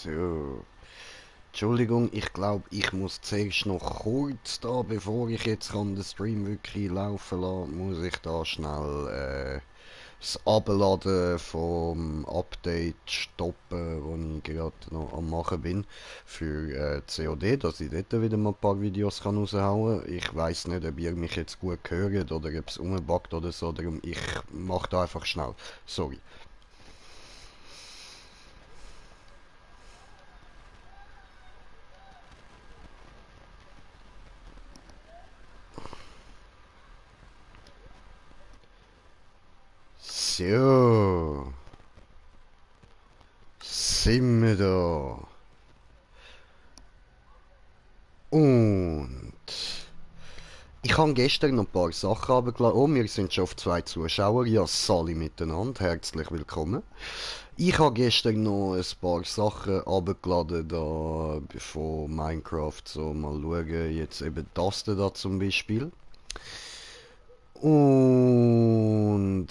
So. Entschuldigung, ich glaube, ich muss zuerst noch kurz da, bevor ich jetzt kann den Stream wirklich laufen lassen, muss ich da schnell das Abladen vom Update stoppen, wo ich gerade noch am machen bin für COD, dass ich dort wieder mal ein paar Videos kann raushauen kann. Ich weiß nicht, ob ihr mich jetzt gut hört oder ob es umbuggt oder so, darum ich mache da einfach schnell. Sorry. So, sind wir da. Und ich habe gestern noch ein paar Sachen runtergeladen. Oh, wir sind schon auf 2 Zuschauer. Ja, Sali miteinander. Herzlich willkommen. Ich habe gestern noch ein paar Sachen runtergeladen da von Minecraft. So, mal schauen. Jetzt eben das da zum Beispiel. Und,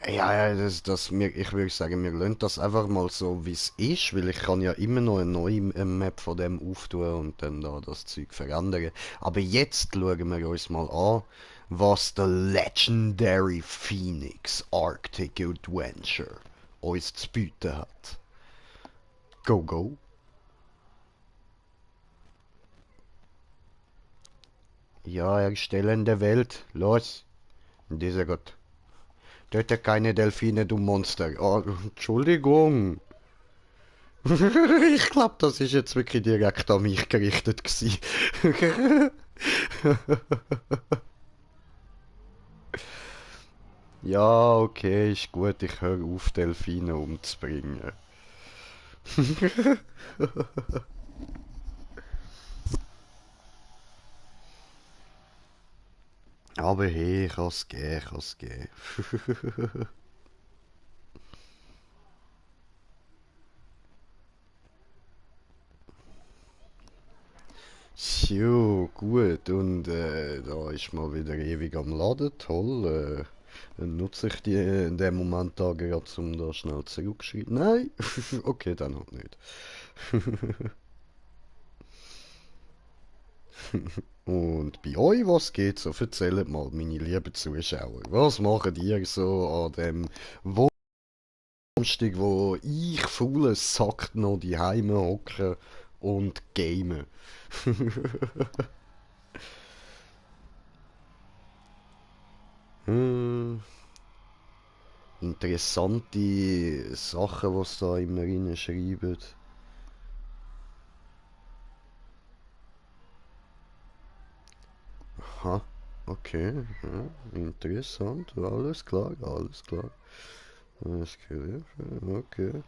ja, ich würde sagen, wir lassen das einfach mal so, wie es ist, weil ich kann ja immer noch eine neue Map von dem auftun und dann da das Zeug verändern. Aber jetzt schauen wir uns mal an, was der Legendary Phoenix Arctic Adventure uns zu bieten hat. Go, go. Ja, erstellende Welt. Los. Dieser Gott. Töte keine Delfine, du Monster. Oh, Entschuldigung. Ich glaube, das ist jetzt wirklich direkt an mich gerichtet gewesen. Ja, okay, ist gut, ich höre auf, Delfine umzubringen. Aber hey, kann's gehen, kann's gehen. So, gut, und da ist mal wieder ewig am Laden, toll. Dann nutze ich die in dem Moment da gerade, um da schnell zurückzuschreiben. Nein, okay, dann halt nicht. Und bei euch, was geht so? Erzählt mal, meine lieben Zuschauer. Was macht ihr so an dem Samstag, wo ich, fauler Sack, noch die Heime hocke und game? Hm, interessante Sachen, was da immer reinschreiben. Aha, okay, ja, interessant, alles klar, alles klar. Alles klar, okay.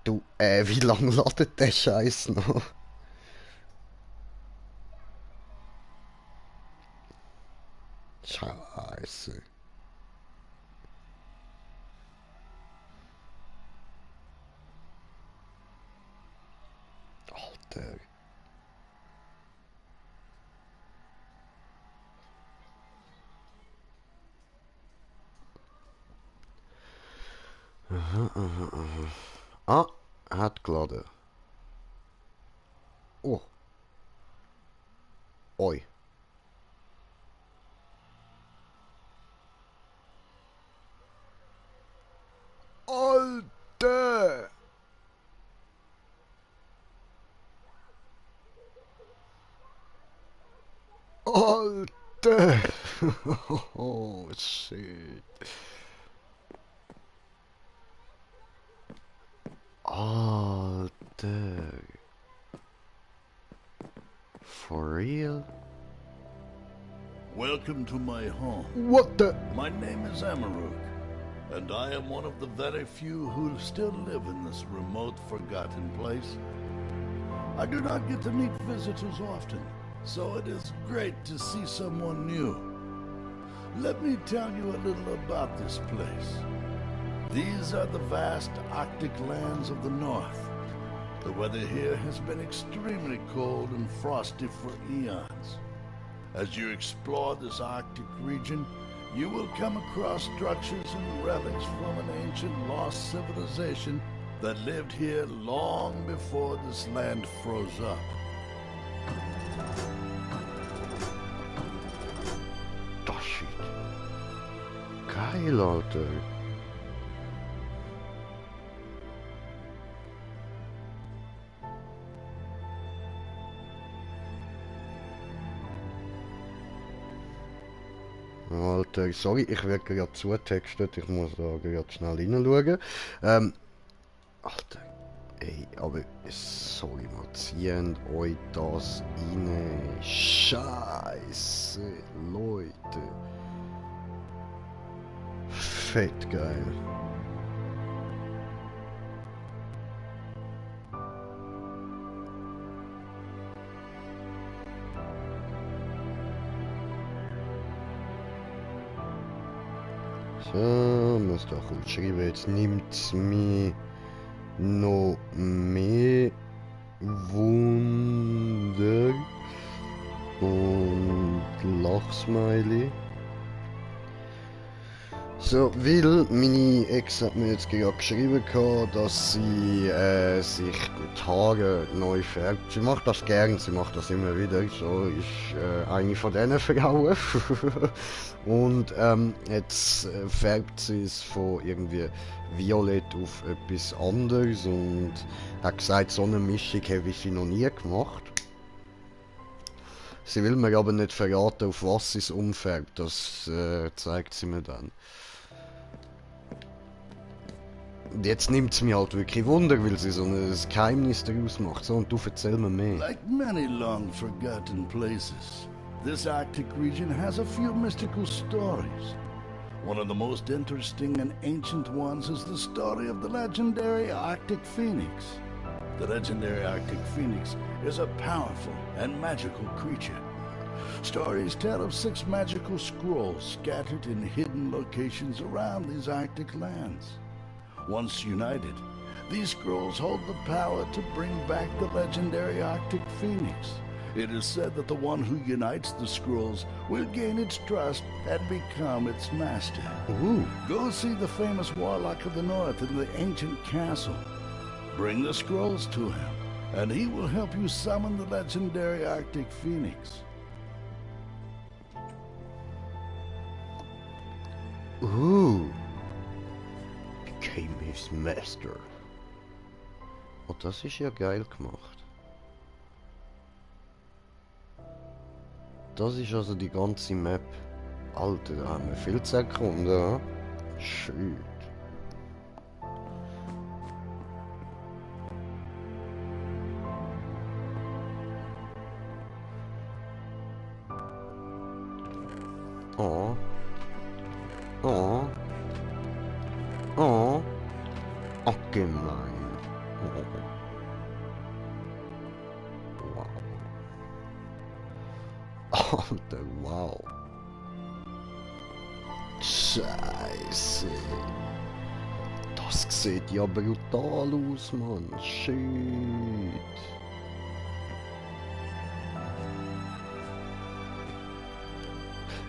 Du, wie lange ladet der Scheiß noch? Scheiße. Alter. Ah, hat geladen. Oh, oi. Alter! Alter! Oh, shit. Alter. For real? Welcome to my home. What the? My name is Amaruk, and I am one of the very few who still live in this remote, forgotten place. I do not get to meet visitors often, so it is great to see someone new. Let me tell you a little about this place. These are the vast Arctic lands of the north. The weather here has been extremely cold and frosty for eons. As you explore this Arctic region, you will come across structures and relics from an ancient lost civilization that lived here long before this land froze up. Das shit. Geil, Alter. Alter, sorry, ich werde gerade zutextet, ich muss da gerade schnell reinschauen. Alter, ey, aber sorry mal, zieht euch das rein. Scheiße, Leute. Fett geil. So, muss doch gut schreiben. Jetzt nimmt es mich noch mehr Wunder und Lachsmiley. So, weil meine Ex hat mir jetzt gerade geschrieben, dass sie sich die Haare neu färbt. Sie macht das gern, sie macht das immer wieder. So ist eine von diesen Frauen. Und jetzt färbt sie es von irgendwie violett auf etwas anderes und hat gesagt, so eine Mischung habe sie noch nie gemacht. Sie will mir aber nicht verraten, auf was sie es umfärbt. Das zeigt sie mir dann. Und jetzt nimmt es mich halt wirklich Wunder, weil sie so ein Geheimnis daraus macht. So, und du erzähl mir mehr. Like many long forgotten places, this Arctic region has a few mystical stories. One of the most interesting and ancient ones is the story of the legendary Arctic Phoenix. The legendary Arctic Phoenix is a powerful and magical creature. Stories tell of 6 magical scrolls scattered in hidden locations around these Arctic lands. Once united, these scrolls hold the power to bring back the legendary Arctic Phoenix. It is said that the one who unites the scrolls will gain its trust and become its master. Ooh. Go see the famous Warlock of the North in the ancient castle. Bring the scrolls to him, and he will help you summon the legendary Arctic Phoenix. Ooh. Became his master. Oh, das ist ja geil gemacht. Das ist also die ganze Map. Alter, da haben wir viel zu erkunden, ja? Schön. Oh. Oh. Oh. Oh, gemein. Oh. Wow. Alter, wow. Scheiße. Das sieht ja brutal aus, Mann. Shit.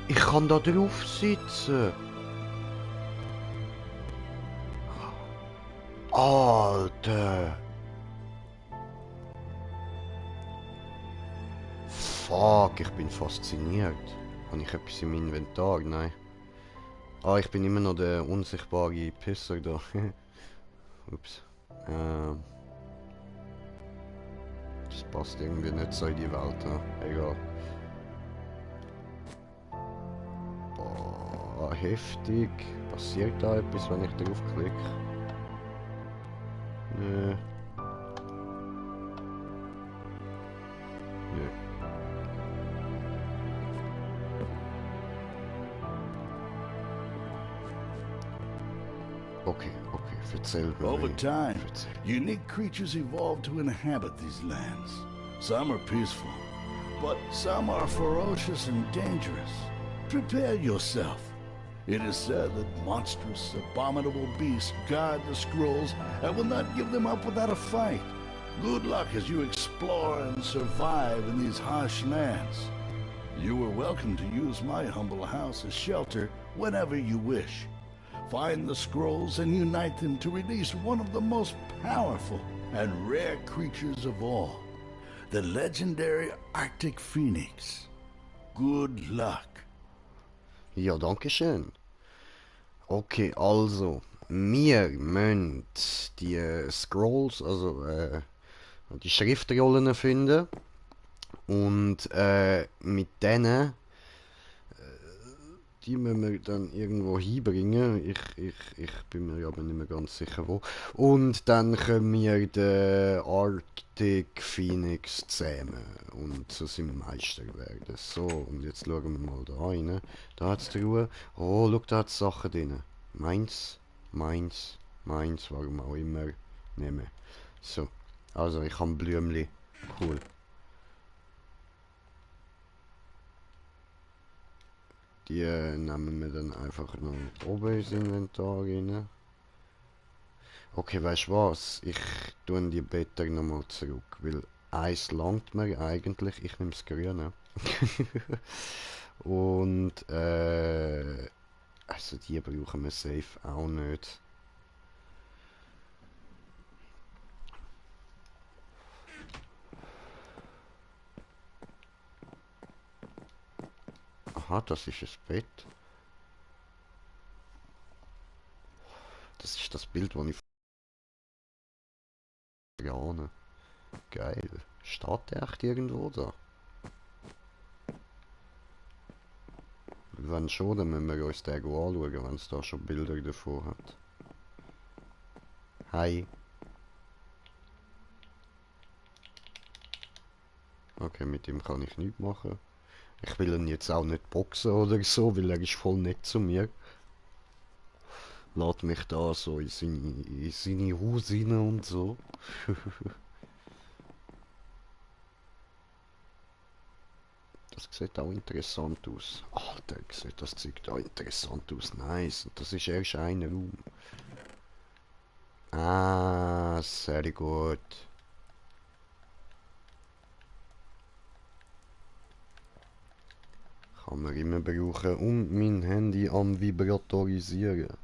Ich kann da drauf sitzen. Alter. Fuck, ich bin fasziniert. Habe ich etwas im Inventar? Nein. Ah, ich bin immer noch der unsichtbare Pisser da. Ups. Das passt irgendwie nicht so in die Welt. Ja. Egal. Boah, heftig. Passiert da etwas, wenn ich drauf klicke? Nö. Nö. Okay, erzähl mir Over mehr. time, Erzähl. unique creatures evolve to inhabit these lands. Some are peaceful, but some are ferocious and dangerous. Prepare yourself. It is said that monstrous, abominable beasts guard the scrolls and will not give them up without a fight. Good luck as you explore and survive in these harsh lands. You are welcome to use my humble house as shelter whenever you wish. Find the scrolls and unite them to release one of the most powerful and rare creatures of all, the legendary Arctic Phoenix. Good luck. Ja, danke schön. Okay, also, wir müssen die Scrolls, also die Schriftrollen finden und mit denen, die müssen wir dann irgendwo hinbringen. Ich bin mir aber nicht mehr ganz sicher wo. Und dann können wir den Arctic Phoenix zähmen und zu seinem Meister werden. So, und jetzt schauen wir mal da rein. Da hat es die Ruhe. Oh, schau, da hat es Sachen drin. Meins, meins, meins, warum auch immer. Nehmen. So, also ich habe Blümli. Cool. Die nehmen wir dann einfach noch oben ins Inventar rein. Okay, weißt du was? Ich tue die Blätter nochmal zurück, weil eins langt mir eigentlich. Ich nehme das Grüne. Und also die brauchen wir safe auch nicht. Aha, das ist das Bett. Das ist das Bild, das ich vergane. Geil. Steht der echt irgendwo da? Wenn schon, dann müssen wir uns den anschauen, wenn es da schon Bilder davon hat. Hi. Okay, mit dem kann ich nichts machen. Ich will ihn jetzt auch nicht boxen oder so, weil er ist voll nett zu mir. Lädt mich da so in seine Haus rein und so. Das sieht auch interessant aus. Alter, sieht das Zeug da interessant aus. Nice. Und das ist erst ein Raum. Ah, sehr gut. Kann man immer brauchen, um mein Handy am Vibratorisieren.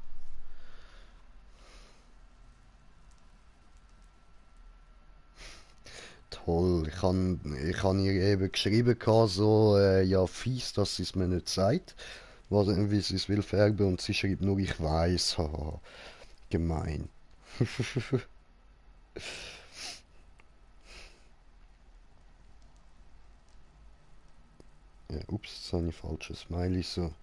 Toll, ich han ihr eben geschrieben, so, ja, fies, dass sie es mir nicht sagt, wie sie es will färben, und sie schreibt nur, ich weiß, haha, gemein. Ja, ups, jetzt habe ich falsches Smiley, so.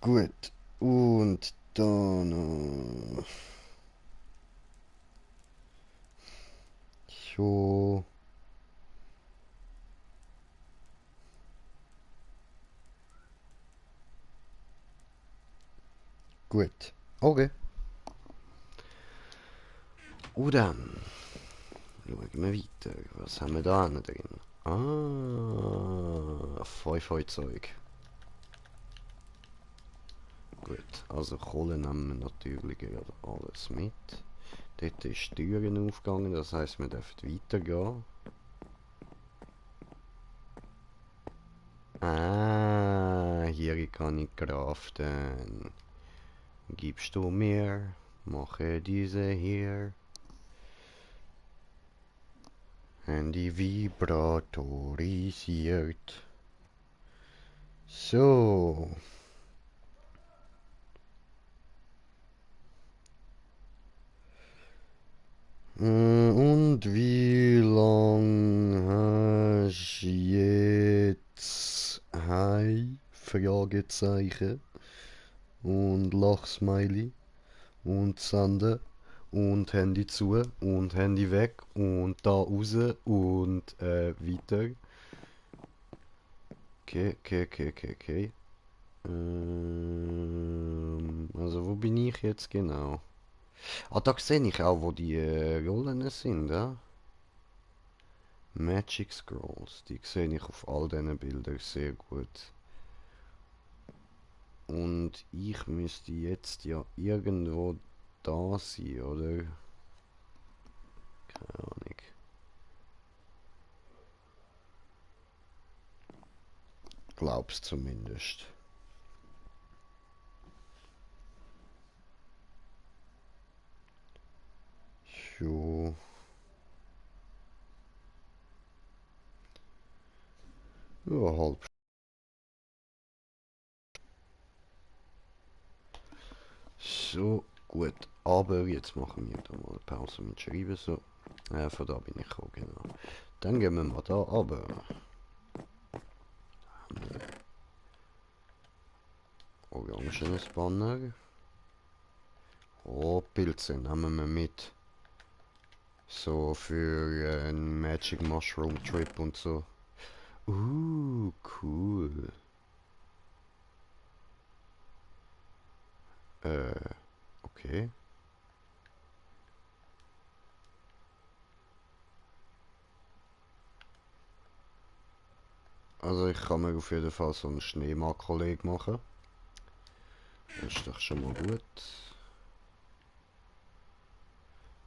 Gut, und dann, jo, gut, okay. Und dann schauen wir weiter. Was haben wir da noch drin? Ah, Feuerzeug. Gut, also Kohle nehmen wir natürlich gerade alles mit. Dort ist die Türen aufgegangen, das heisst, wir dürfen weitergehen. Ah, hier kann ich craften. Gibst du mir? Mache diese hier. Handy vibratorisiert. So. Und wie lang hast du jetzt Hi? Fragezeichen. Und Lachsmiley. Und senden. Und Handy zu. Und Handy weg. Und da raus. Und weiter. Okay, okay, okay, okay, okay. Also wo bin ich jetzt genau? Ah, da sehe ich auch, wo die Rollen sind, ja? Magic Scrolls, die sehe ich auf all diesen Bildern sehr gut. Und ich müsste jetzt ja irgendwo da sein, oder? Keine Ahnung. Glaub's zumindest. Jo. Ja, halb. So, gut. Aber jetzt machen wir da mal Pause mit Schreiben. So. Von da bin ich gekommen, genau. Dann gehen wir mal da runter. Orangenes Banner. Oh, Pilze nehmen wir mit. So für einen Magic Mushroom Trip und so. Cool. Okay. Also ich kann mir auf jeden Fall so einen Schneemann-Kollege machen. Das ist doch schon mal gut.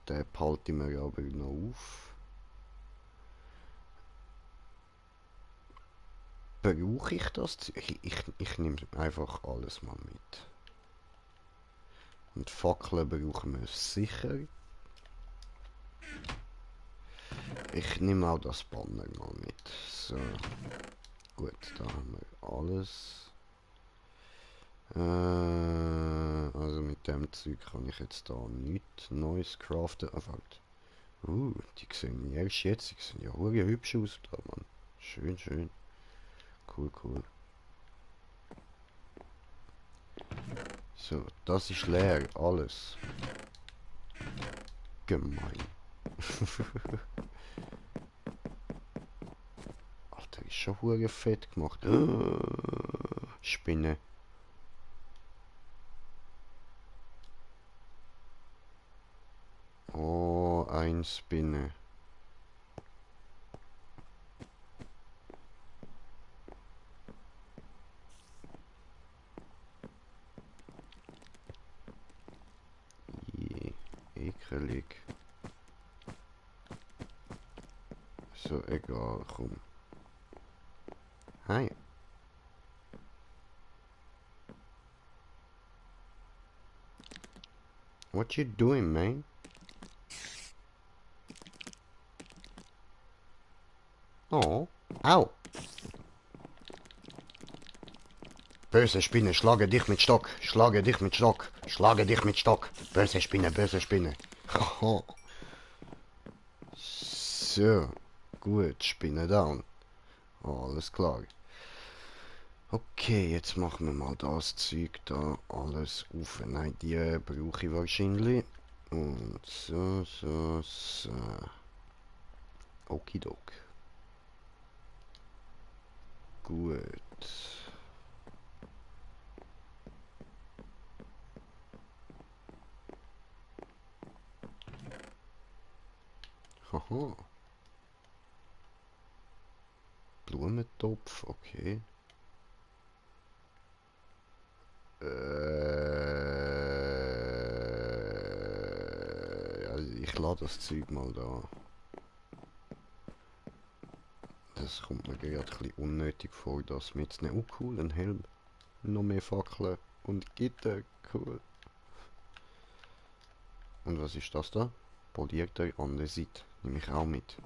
Den behalte ich mir aber noch auf. Brauche ich das? Ich nehme einfach alles mal mit. Und Fackeln brauchen wir sicher. Ich nehme auch das Banner mal mit. So. Gut, da haben wir alles. Also mit dem Zeug kann ich jetzt da nichts Neues craften. Warte. Die sehen erst jetzt. Die sehen ja hure hübsch aus da, Mann. Schön, schön. Cool, cool. So, das ist leer. Alles. Gemein. Alter, ist schon hure fett gemacht. Spinne. Oh, ein Spinne. Je, ekelig. So, egal, komm. Hi. What you doing, man? Oh. Au. Böse Spinne, schlage dich mit Stock. Schlage dich mit Stock. Schlage dich mit Stock. Böse Spinne, böse Spinne. So. Gut, Spinne down. Alles klar. Okay, jetzt machen wir mal das Zeug da alles auf. Nein, die brauche ich wahrscheinlich. Und so, so, so. Okidok. Gut. Haha. Blumentopf, okay. Also ich lade das Zeug mal da. Das kommt mir gerade ein bisschen unnötig vor, das mitzunehmen. Oh cool, ein Helm. Noch mehr Fackeln und Gitter, cool. Und was ist das da? Polierter Andesit. Nehme ich auch mit.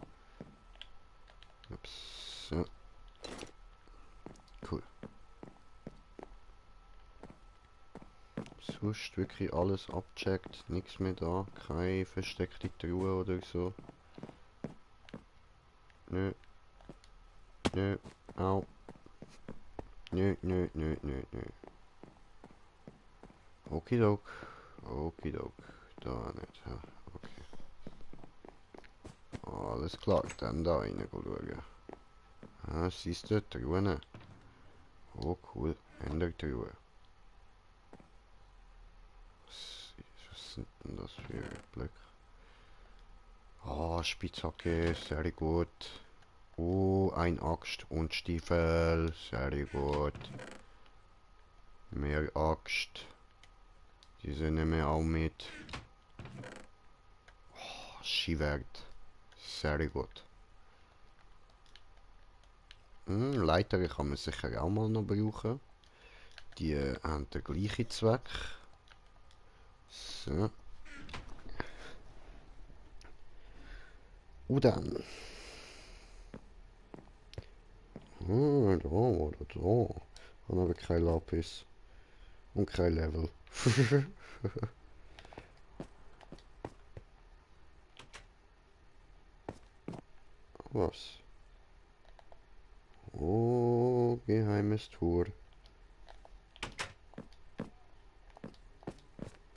Ups. So. Cool. Sonst wirklich alles abcheckt. Nichts mehr da. Keine versteckte Truhe oder so. Nö. Nö. Au. Nö, nö, nö, nö, nö. Okidok. Okidok. Da nicht. Ja, okay. Alles klar, dann da rein schauen. Ah, siehst du, Truhen. Oh cool, Endertruhe. Was sind denn das für Blöcke? Ah, Spitzhacke, sehr gut. Oh, ein Axt und Stiefel, sehr gut. Mehr Axt. Diese nehmen wir auch mit. Oh, Skiwert. Sehr gut. Leiter kann man sicher auch mal noch brauchen. Die haben den gleichen Zweck. So. Und dann. Da oder da. Haben aber kein Lapis. Und kein Level. Was? Oh, geheimes Tor.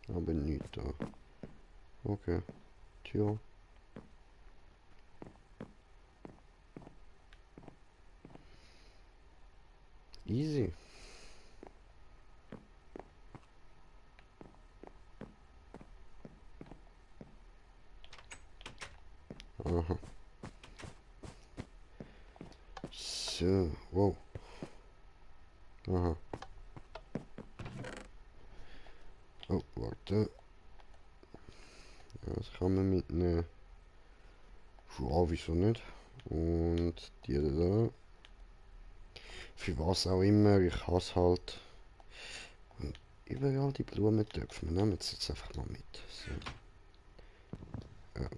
Aber nicht da. Okay. Tja. Easy. Aha. So. Wow. Aha. Oh, warte. Das kann man mitnehmen. Ja, wieso nicht? Und die da. Für was auch immer. Ich hasse halt. Und überall die Blumentöpfe. Wir nehmen sie jetzt einfach mal mit. So.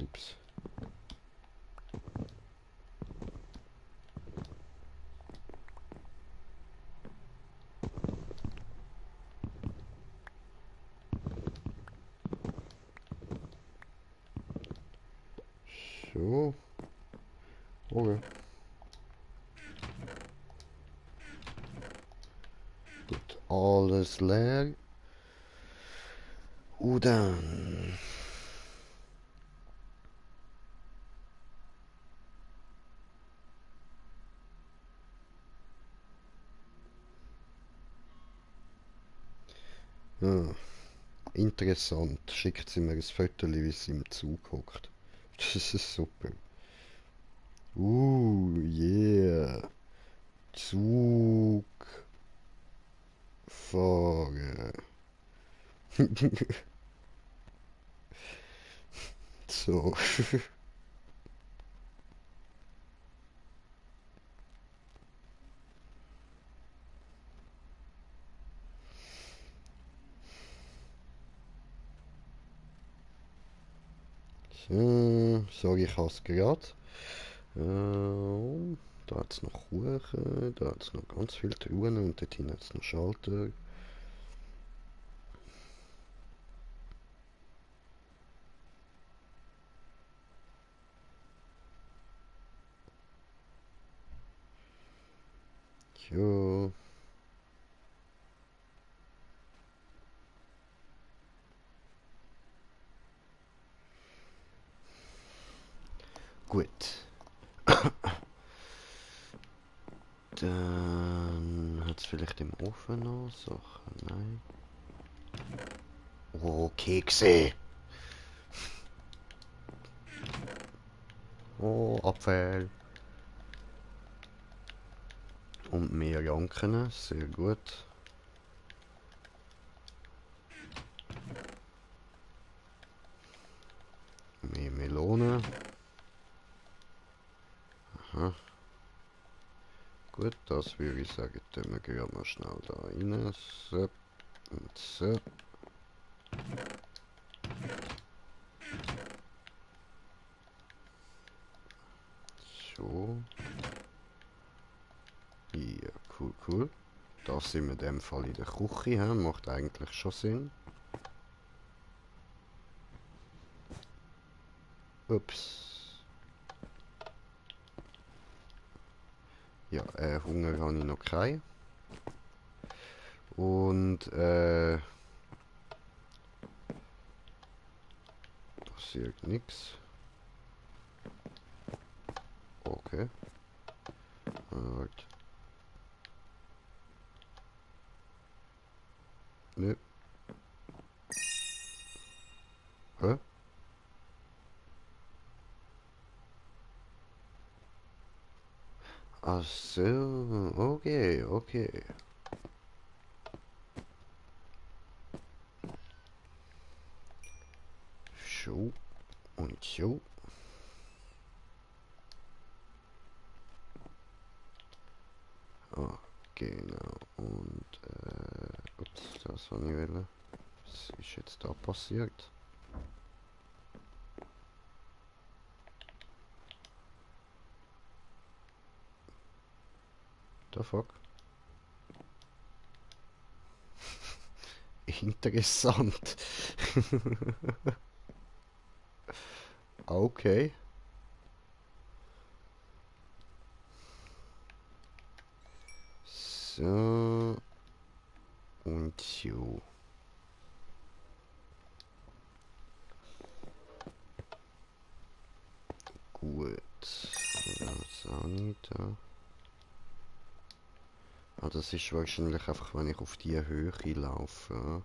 Ups. So. Okay. Gut. Alles leer. Und dann. Ja. Interessant. Schickt sie mir ein Foto, wie sie im Zug hockt. Das ist super. Yeah. Zug fahren. So. So, sage ich has gerade. Da hat es noch Kuchen, da hat es noch ganz viele Truhen und dort hinten hat es noch Schalter. Ja. Gut. Dann hat es vielleicht im Ofen noch Sachen. Nein. Oh, Kekse. Oh, Apfel. Und mehr Janken. Sehr gut. Mehr Melone. Aha. Gut, das würde ich sagen, tun wir gerade mal schnell da rein. So und so. So. Ja, cool, cool. Da sind wir in dem Fall in der Küche, he? Macht eigentlich schon Sinn. Ups. Ja, Hunger habe ich noch keinen. Und passiert nichts. Okay. Halt. Nö. Hä? Ach so, okay, okay. so und so. Ah, genau. Und, ups, das war nicht wollen. Was ist jetzt da passiert? The fuck? Interessant. Okay. So. Und so. Gut. Das auch nicht da. Ah, das ist wahrscheinlich einfach, wenn ich auf die Höhe laufe.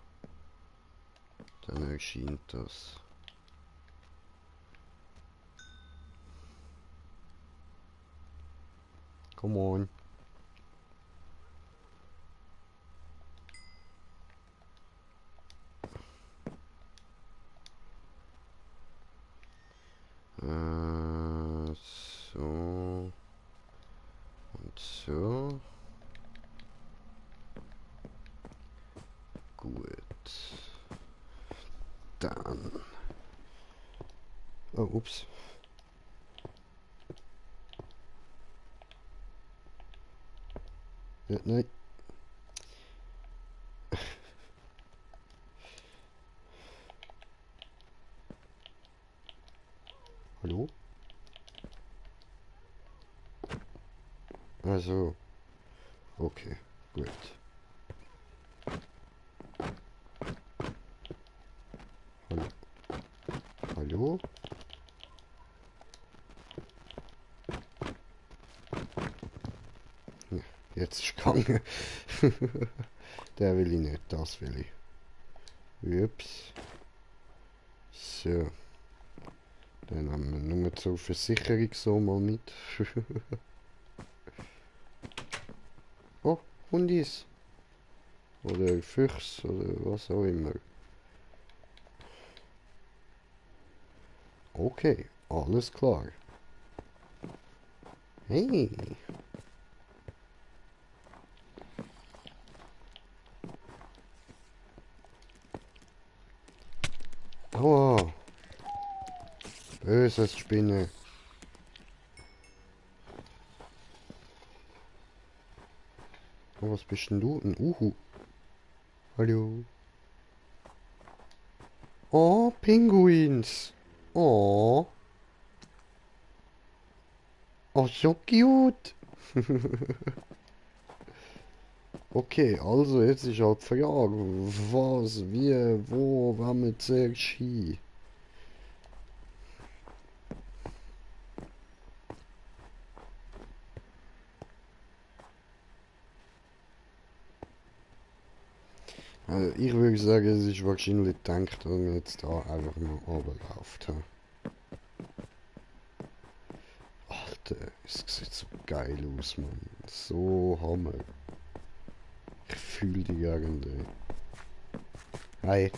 Dann erscheint das. Come on. So. Und so. Gut. Dann. Oh, ups. Ja, nein. Hallo? Also. Okay. Gut. Hallo? Hallo? Ja, jetzt ist gegangen. Der will ich nicht, das will ich. Ups. So. Dann haben wir nur zur Versicherung so mal mit. Oh, Hundis. Oder Füchs oder was auch immer. Okay, alles klar. Hey. Aua. Böses Spinne. Oh, was bist denn du? Ein Uhu. Hallo. Oh, Pinguins. Oh. Oh, so cute. Okay, also jetzt ist halt die Frage, was, wie, wo, wann wir zuerst hin? Also ich würde sagen, es ist wahrscheinlich gedacht, dass man jetzt da einfach mal runterläuft. Alter, es sieht so geil aus, Mann. So Hammer. Ich fühle die Gegend. Hi.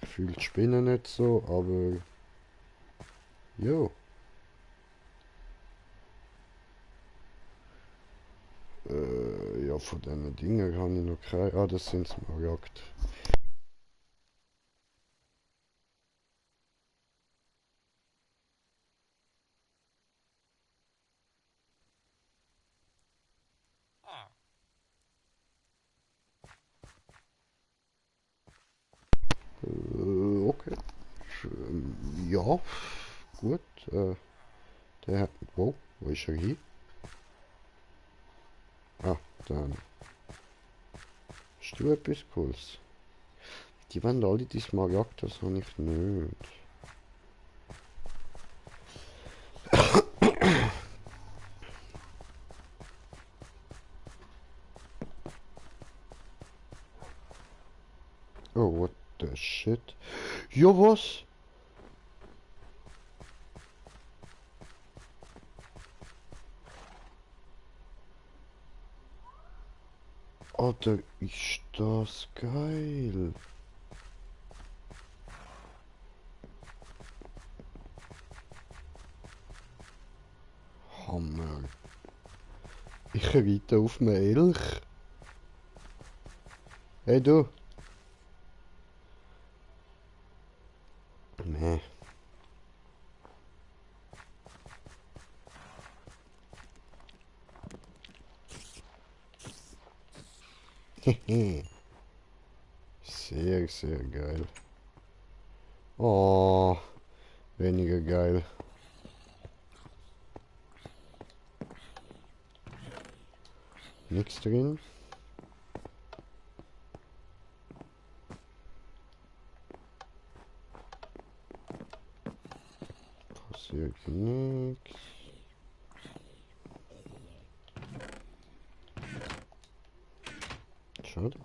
Ich fühle die Spinnen nicht so, aber... Jo. Ja, von diesen Dingen habe ich noch keine... Ah, das sind Smaragd. Okay. Ja, gut. Der hat... wo ist er hin? Ah, dann. Hast du etwas Cooles? Die wollen alle die Smaragd, das habe ich nicht. Oh, what the shit? Ja, was? Oder ist das geil? Hammer. Ich reite auf einen Elch. Hey du. Nee. Hehe. Sehr, sehr geil. Oh, weniger geil. Nichts drin. Passiert nichts. Schade.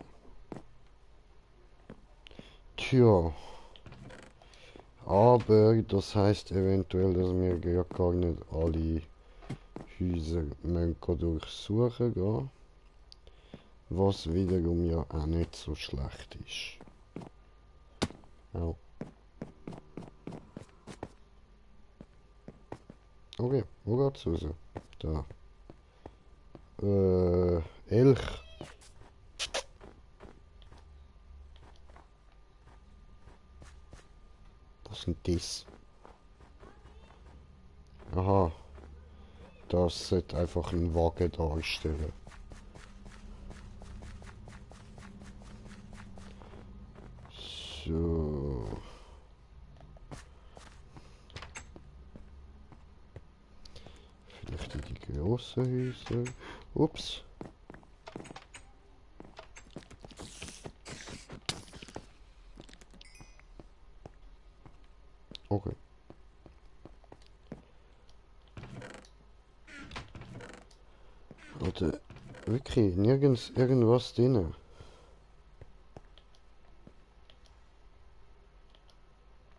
Tja. Aber das heißt eventuell, dass wir gar nicht alle Häuser durchsuchen gehen. Was wiederum ja auch nicht so schlecht ist. Ja. Okay, wo geht's raus? Da. Elch. Was sind das? Aha. Das sollte einfach ein Wagen darstellen. So. Vielleicht in die grossen Häuser. Ups. Okay. Oder wirklich nirgends irgendwas drin.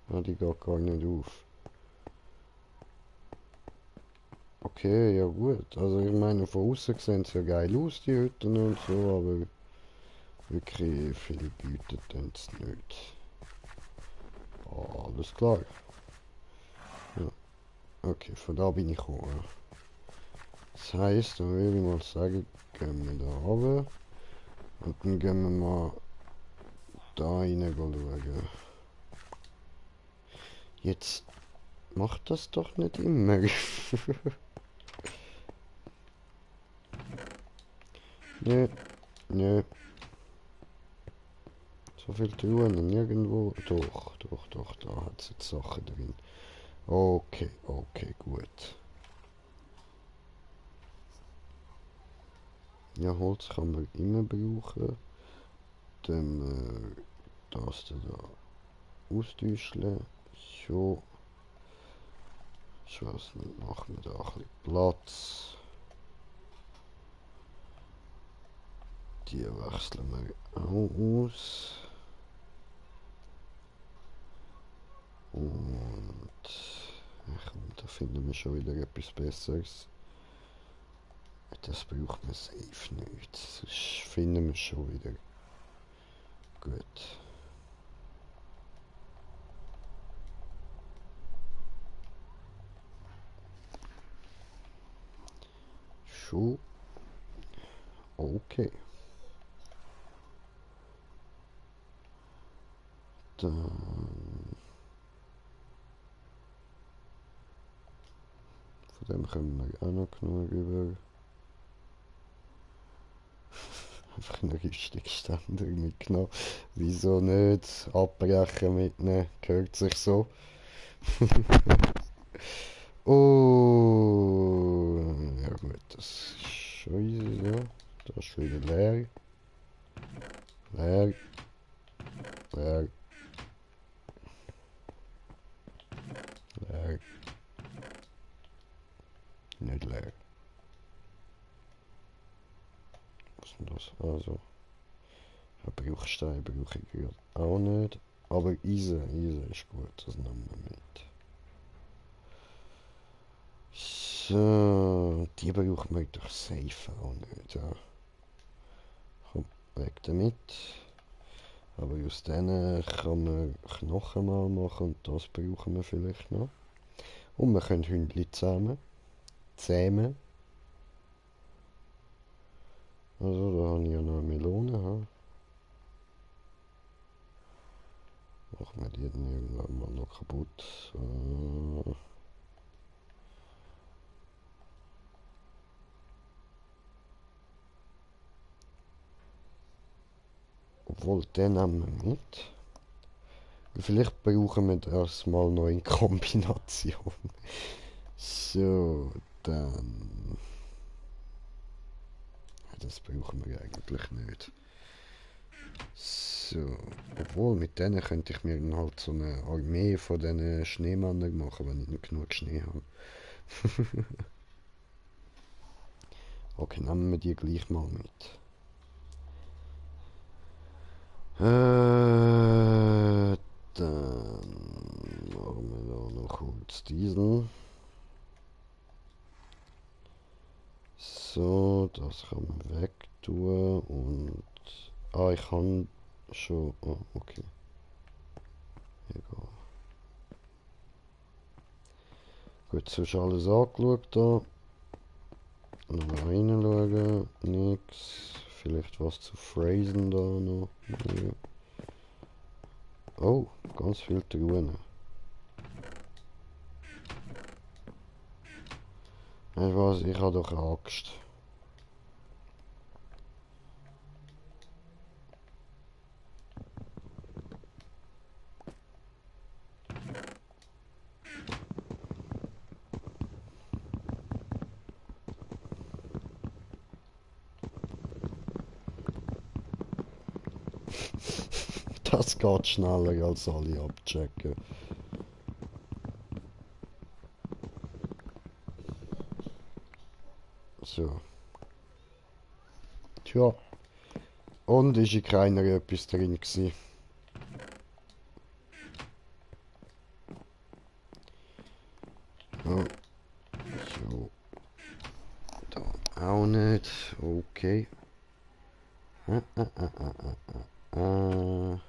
Ah, die geht gar nicht auf. Okay, ja gut. Also ich meine, von außen sehen sie ja geil aus, die Hütten und so, aber wirklich viel bietet es nicht. Ah, alles klar. Ja. Okay, von da bin ich gekommen. Das heisst, dann würde ich mal sagen, gehen wir da runter. Und dann gehen wir mal da rein schauen. Jetzt macht das doch nicht immer. Nö, nö. So viel Truhen nirgendwo. Doch, da hat es jetzt Sachen drin. Okay, okay, gut. Ja, Holz kann man immer brauchen. Dann das da austauschen. So. Ich weiß nicht, machen wir da ein bisschen Platz. Die wechseln wir auch aus. Und da finden wir schon wieder etwas Besseres. Das braucht man safe nicht. Sonst finden wir schon wieder. Gut. Schon. Okay. Dann. Von dem können wir auch noch genug über. Einfach einen Rüstungsständer mitgenommen. Wieso nicht? Abbrechen mitnehmen. Gehört sich so. Oh. Ja gut, das ist schon easy so. Das ist wieder leer. Leer. Leer. Leer. Nicht leer. Was ist denn das? Also. Bruchstein brauche ich gerade auch nicht. Aber Eisen ist gut, das nehmen wir mit. So, die brauchen wir doch safe auch nicht. Ja. Komm, weg damit. Aber aus denen kann man Knochenmark machen und das brauchen wir vielleicht noch. Und wir können Hündli zähmen. Also da habe ich ja noch eine Melone. Ha? Machen wir die dann irgendwann mal noch kaputt. Obwohl, den nehmen wir mit. Vielleicht brauchen wir das mal noch in Kombination. So, dann... Das brauchen wir eigentlich nicht. So, obwohl mit denen könnte ich mir dann halt so eine Armee von diesen Schneemännern machen, wenn ich nicht genug Schnee habe. Okay, nehmen wir die gleich mal mit. Dann machen wir da noch kurz diesen. So, das kann man wegtun und... Ah, ich kann schon... Oh, okay. Egal. Gut, so ist alles angeschaut da. Noch reinschauen. Nix. Vielleicht was zu phrasen da noch. Ja. Oh, ganz viel Truhen. Weißt du was, ich habe doch Angst. Das geht schneller als alle abchecken. So. Tja. Und ist in keiner etwas drin gewesen. Oh. So. Da auch nicht. Okay. Ah.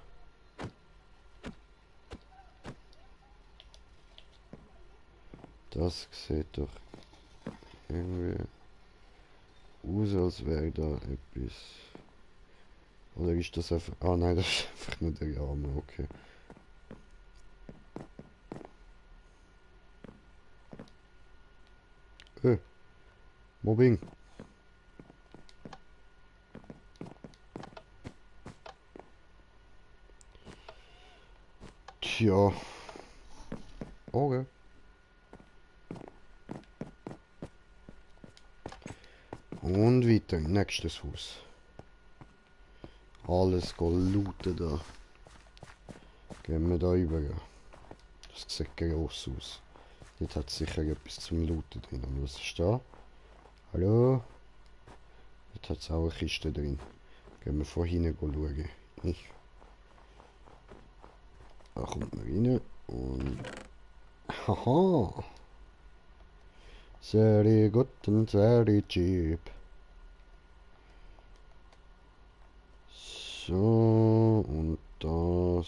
Das sieht doch irgendwie aus, als wäre da etwas. Oder ist das einfach... Ah nein, das ist einfach nur der Arme, okay. Mobbing. Tja. Okay. Und weiter, nächstes Haus. Alles looten da. Gehen wir da rüber. Das sieht gross aus. Dort hat sicher etwas zum Looten drin. Und was ist da? Hallo? Dort hat es auch eine Kiste drin. Gehen wir von hinten schauen. Nicht. Da kommt man rein. Und... Haha! Sehr gut und sehr cheap. So, und das...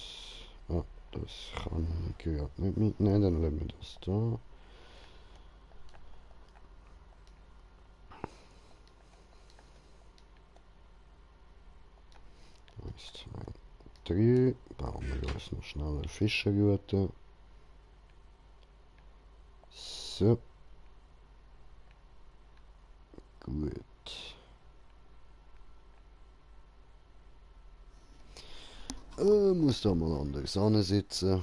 Ah, das kann ich gerade nicht mitnehmen, dann lassen wir das da. Eins, zwei, drei. Bauen wir uns noch schnell eine Fischerroute. So. Gut. Muss da mal anders sitzen.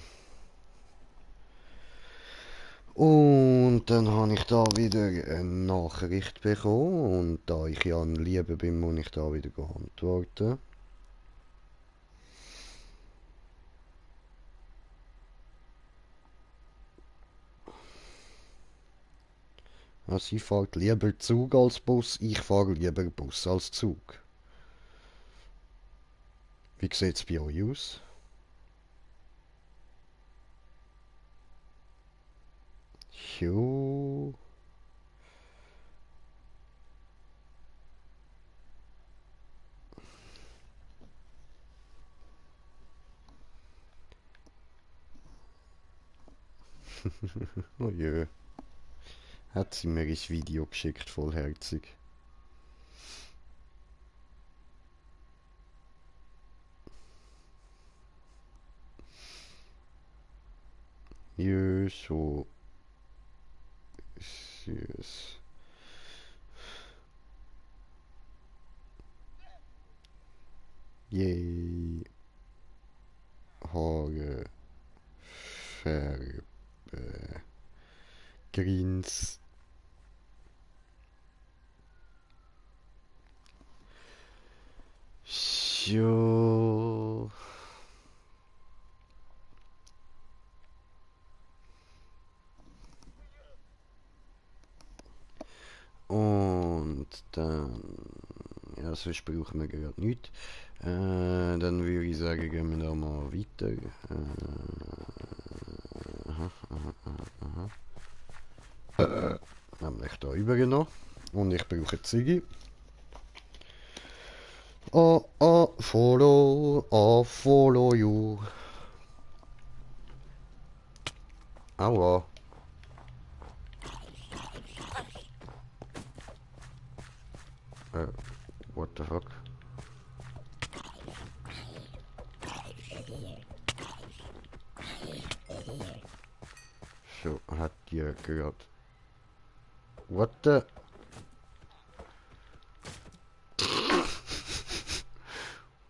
Und dann habe ich da wieder eine Nachricht bekommen. Und da ich ja ein Lieber bin, muss ich da wieder antworten. Ja, sie fährt lieber Zug als Bus, ich fahre lieber Bus als Zug. Wie sieht es bei euch aus? Jo. Oh jö. Hat sie mir ein Video geschickt, vollherzig. Jö, so süß. Yay. Haare, Farbe, Grins. So. Und dann, ja, sonst brauchen wir gerade nichts. Dann würde ich sagen, gehen wir da mal weiter. Aha, aha, aha, aha. Nämlich da übergenommen. Und ich brauche Ziggy. Follow you. Aua. What the fuck? So, hat ihr gehört. What the?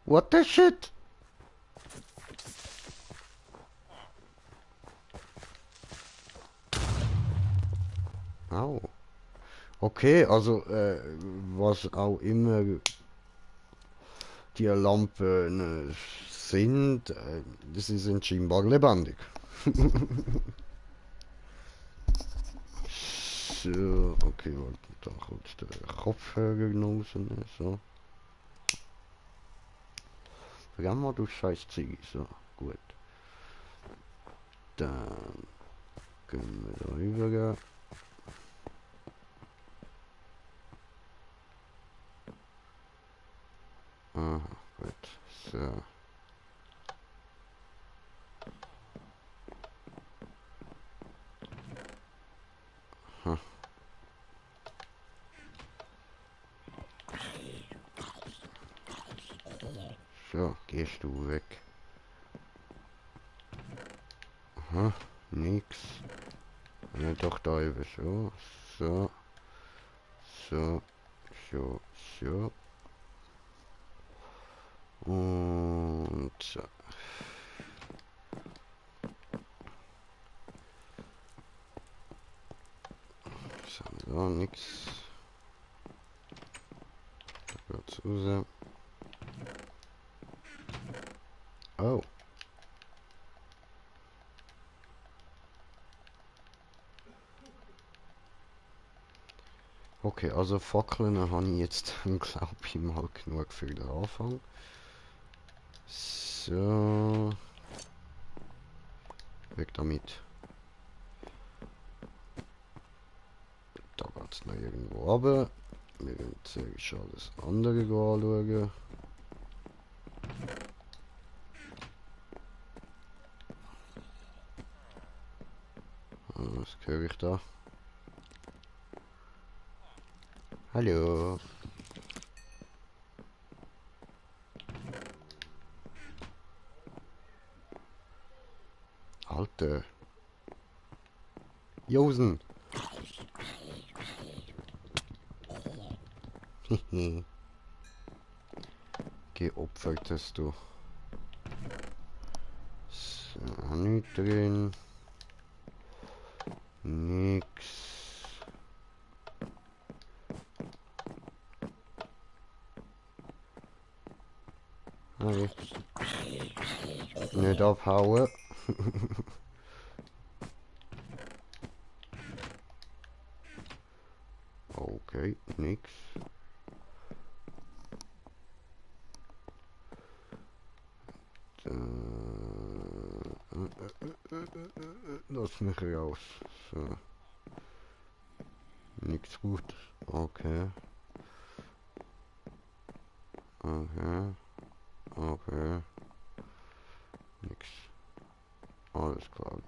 What the shit? Au. Okay, also, was auch immer die Lampen sind, sie sind scheinbar lebendig. So, okay, warte, dann kurz den Kopfhörer rausnehmen, so. Vergehen wir, du scheiß Ziggy, so, gut. Dann können wir da rübergehen. Aha, gut, so. Hm. So, gehst du weg. Aha, nix. Ja, doch da eben so, so, so, so, so. Und so. So, da nix. Da geht's raus. Oh. Okay, also Fackeln habe ich jetzt, glaube ich, mal genug für den Anfang. So. Weg damit. Da geht's noch irgendwo runter. Wir werden zuerst alles andere anschauen. Was höre ich da? Hallo. Alter. Josen. Geopfertest du. So, nicht drin. Nix. Hey. Nicht abhauen. Okay, nix. Lass mich raus. So. Nichts Gutes. Okay. Okay. Okay. Nix. Alles klar.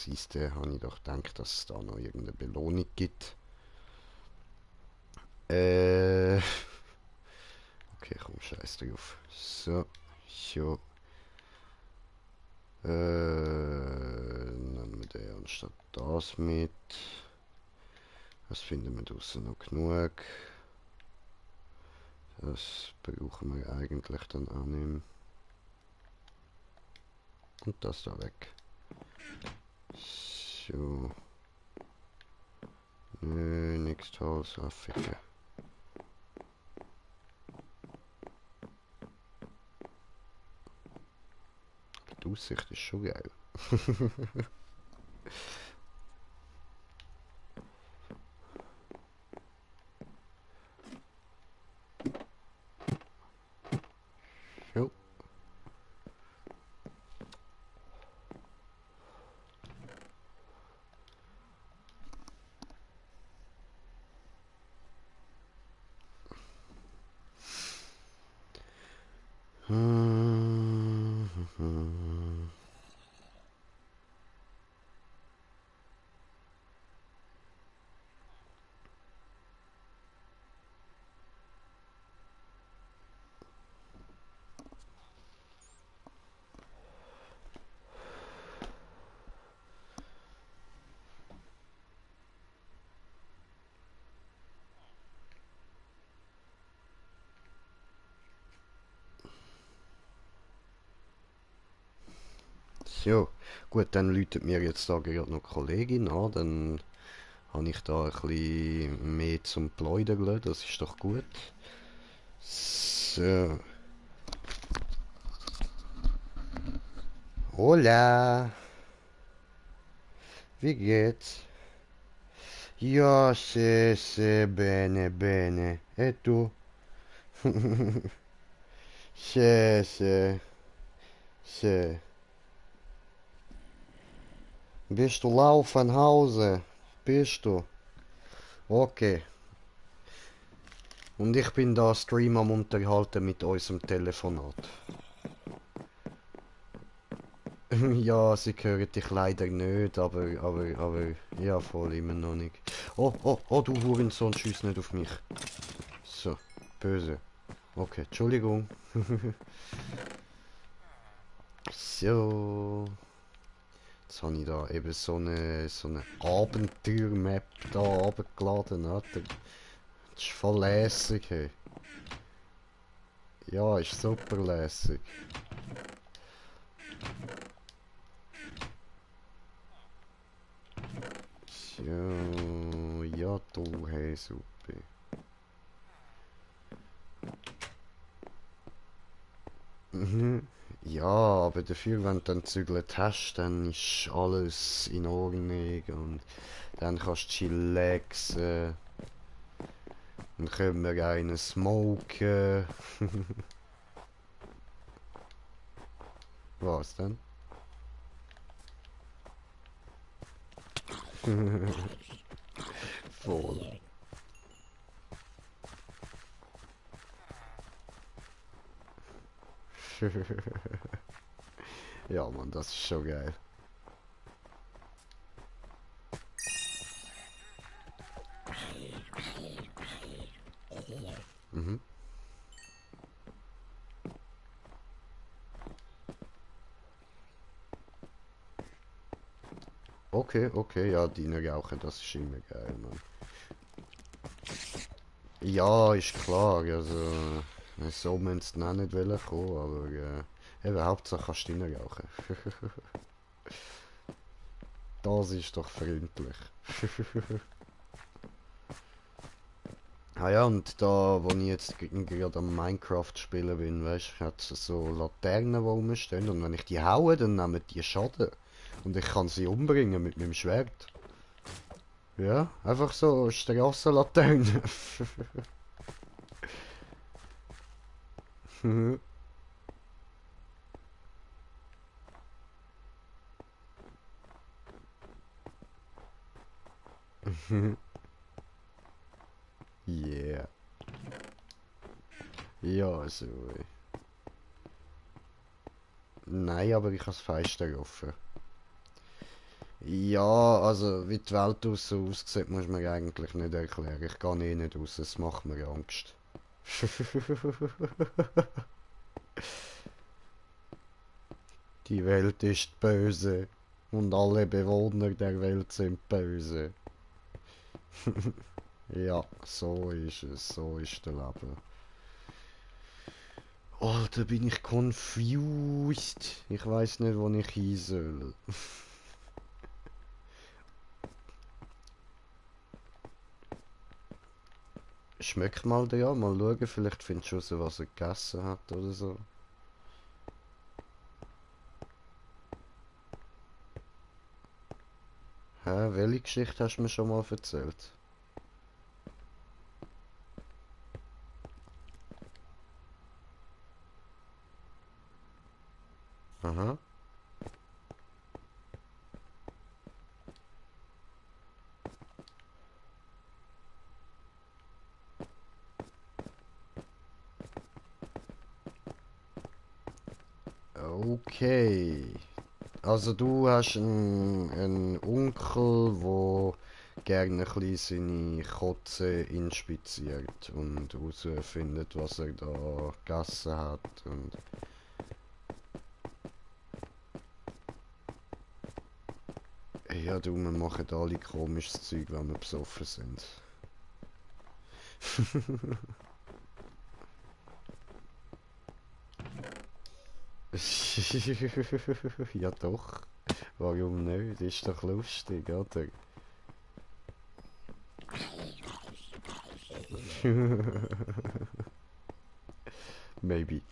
siehste, habe ich doch gedacht, dass es da noch irgendeine Belohnung gibt. Okay, komm, scheiß drauf. So, so. Nehmen wir den anstatt das mit. Das finden wir draussen noch genug. Das brauchen wir eigentlich dann auch nicht mehr. Und das da weg. So. Nö, nix Tolles abficken. Die Aussicht ist schon geil. Jo. So, gut, dann läutet mir jetzt da gerade noch die Kollegin an, dann habe ich da ein bisschen mehr zum Pläudern, das ist doch gut. So. Hola, wie geht's? Ja, bene, bene. E tu? Se. Se. Bist du lau von Hause? Bist du? Okay. Und ich bin da Stream am Unterhalten mit unserem Telefonat. Ja, sie hören dich leider nicht, aber, ja, voll immer noch nicht. Oh, du Hurensohn, schieß nicht auf mich. So, böse. Okay, Entschuldigung. So. Jetzt habe ich da eben so eine Abenteuer-Map da runtergeladen, Alter. Das ist voll lässig, hey. Ja, ist super lässig. So, ja, du, hey, super. Mhm. Ja, aber dafür, wenn du dann gezügelt hast, dann ist alles in Ordnung und dann kannst du chillaxen. Dann können wir einen smoken. Was denn? Voll. Ja, Mann, das ist schon geil. Mhm. Okay, okay, ja, Diener rauchen, das ist immer geil, Mann. Ja, ist klar, also, so müssen sie auch nicht wollen kommen, aber, eben, Hauptsache kannst du rauchen. Das ist doch freundlich. Ah ja, und da, wo ich jetzt gerade am Minecraft spielen bin, weißt du, hat es so Laternen, die rumstehen, und wenn ich die haue, dann nehmen die Schaden. Und ich kann sie umbringen mit meinem Schwert. Ja, einfach so Strassenlaternen. Yeah. Ja, so. Nein, aber ich habe das Fenster offen. Ja, also wie die Welt draussen aussieht, muss man eigentlich nicht erklären. Ich gehe eh nicht raus, es macht mir Angst. Die Welt ist böse und alle Bewohner der Welt sind böse. Ja, so ist es, so ist der Leben. Alter, bin ich confused. Ich weiß nicht, wo ich hin soll. Schmeckt mal da, mal schauen, vielleicht findest du raus, was er gegessen hat oder so. Hä, welche Geschichte hast du mir schon mal erzählt? Aha. Okay. Also du hast einen Onkel, wo gerne ein bisschen seine Kotze inspiziert und herausfindet, was er da gegessen hat. Und ja, du, wir machen alle komisches Zeug, wenn wir besoffen sind. Ja doch, warum nicht? Ist doch lustig, oder? Maybe.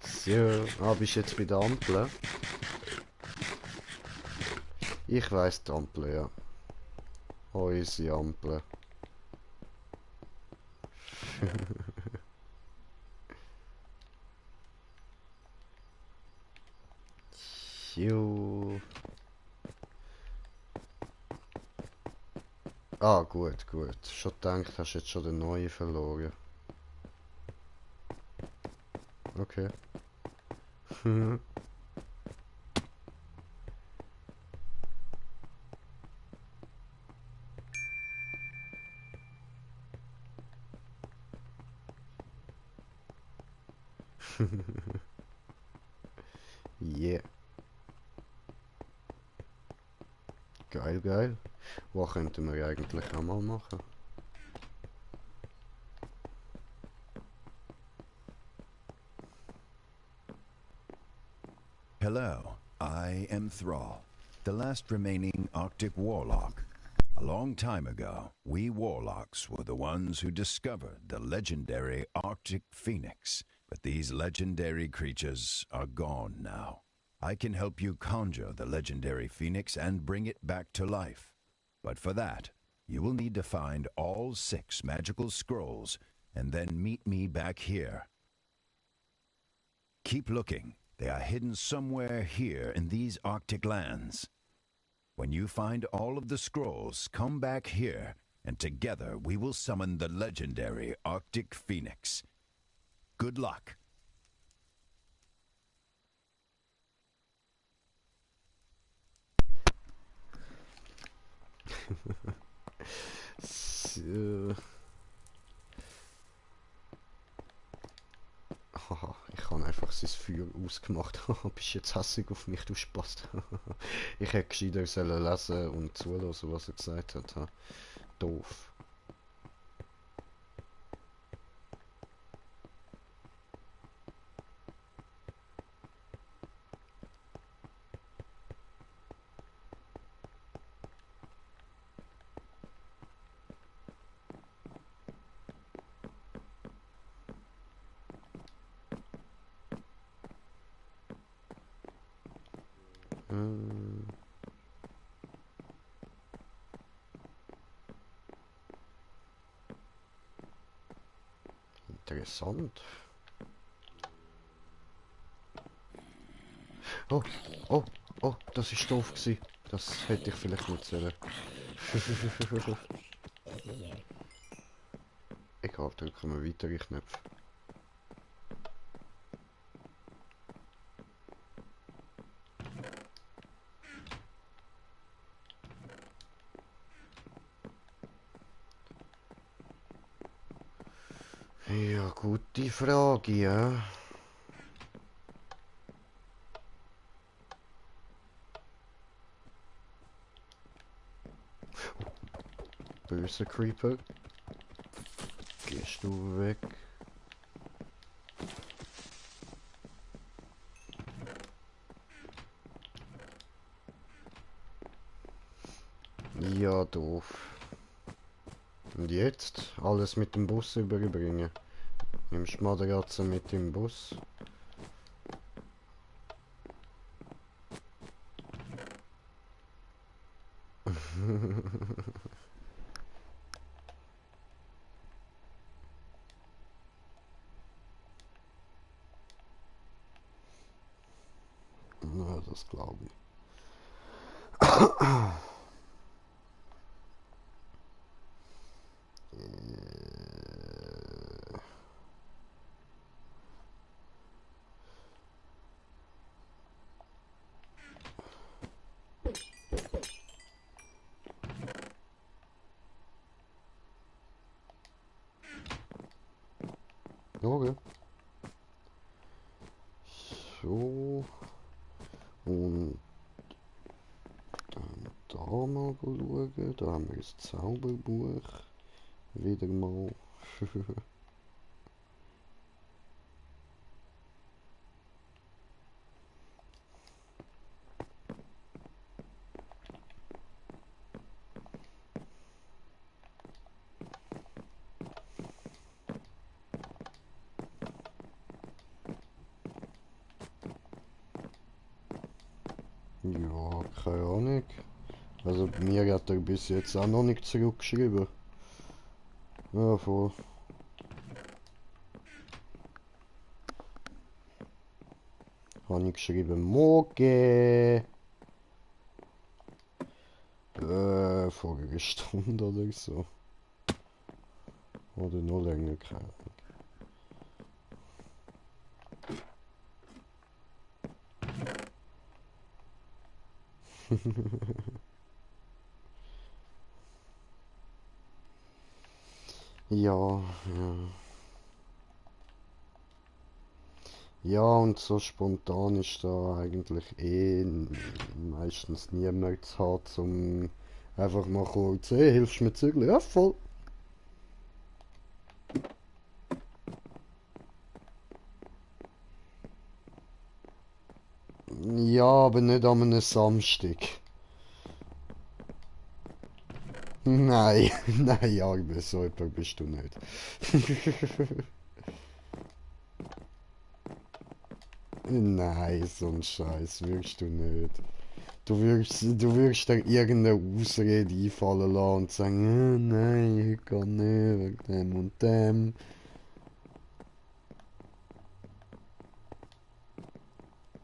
So, bist du jetzt bei der Ampel? Ich weiss die Ampel, ja. Unsere Ampel. Jo. Ah, gut, gut. Schon gedacht, hast jetzt schon den neuen verloren. Okay. Yeah. Geil, geil. Was könnten wir eigentlich auch mal machen? Hello, I am Thrall, the last remaining Arctic Warlock. A long time ago, we Warlocks were the ones who discovered the legendary Arctic Phoenix, but these legendary creatures are gone now. I can help you conjure the legendary Phoenix and bring it back to life. But for that, you will need to find all 6 magical scrolls and then meet me back here. Keep looking. They are hidden somewhere here in these Arctic lands. When you find all of the scrolls, come back here, and together we will summon the legendary Arctic Phoenix. Good luck. So. Haha, ich habe einfach sein Feuer ausgemacht. Bist jetzt hässig auf mich, du Spast. Ich hätte gescheiter sollen lesen und zuhören, was er gesagt hat. Ha. Doof. Hm. Interessant. Oh, oh, oh, das ist doof gewesen. Das hätte ich vielleicht nicht sollen. Egal. Da drücken wir weitere Knöpfe. Ja, gute Frage, ja. Böser Creeper. Gehst du weg? Ja, doof. Und jetzt? Alles mit dem Bus überbringen. Nimmst die Matratze mit dem Bus. Na, das glaube ich. Okay. So. Und dann da mal schauen. Da haben wir das Zauberbuch. Wieder mal. Ja, keine Ahnung. Also bei mir hat er bis jetzt auch noch nicht zurückgeschrieben. Ja, voll. Habe ich geschrieben, morgen. Vor einer Stunde oder so. Oder noch länger, keine Ahnung. Ja, ja. Ja, und so spontan ist da eigentlich meistens niemand zu haben, um einfach mal kurz, hey, hilfst du mir zügeln? Ja, voll. Ja, aber nicht an einem Samstag. Nein, nein, Arme, so jemand bist du nicht. Nein, so ein Scheiß wirst du nicht. Du wirst dir irgendeine Ausrede einfallen lassen und sagen, nein, ich kann nicht, wegen dem und dem.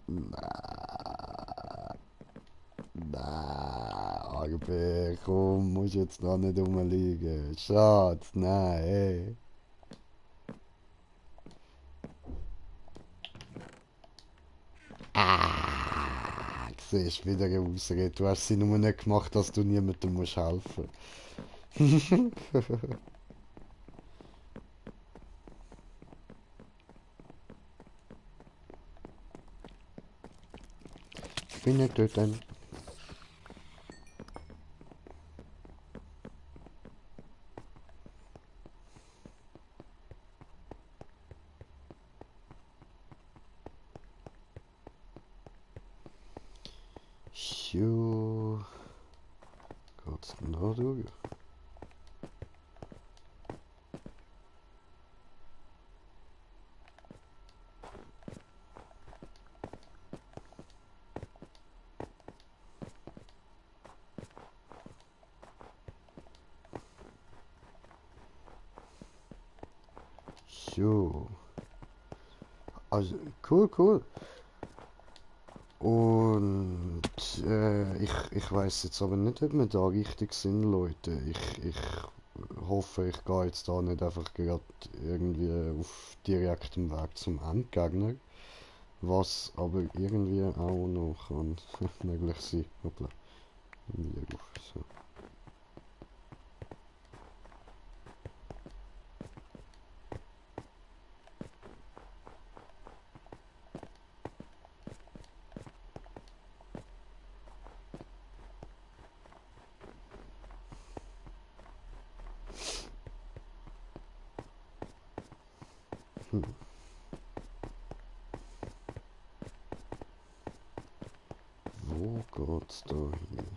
Nein, Arbe, komm, musst jetzt da nicht rumliegen. Schatz, nein, ey. Siehst wieder eine Ausrede. Du hast sie nur nicht gemacht, dass du niemandem musst helfen. Ich bin nicht dort dann. Jo. Geht's denn da durch? Jo. Also, cool, cool. Und ich weiß jetzt aber nicht, ob wir da richtig sind, Leute. Ich hoffe, ich gehe jetzt da nicht einfach gerade irgendwie auf direktem Weg zum Endgegner. Was aber irgendwie auch noch kann möglich sein. Hoppla. Wieder auf. So. Hm. Wo geht's da hin?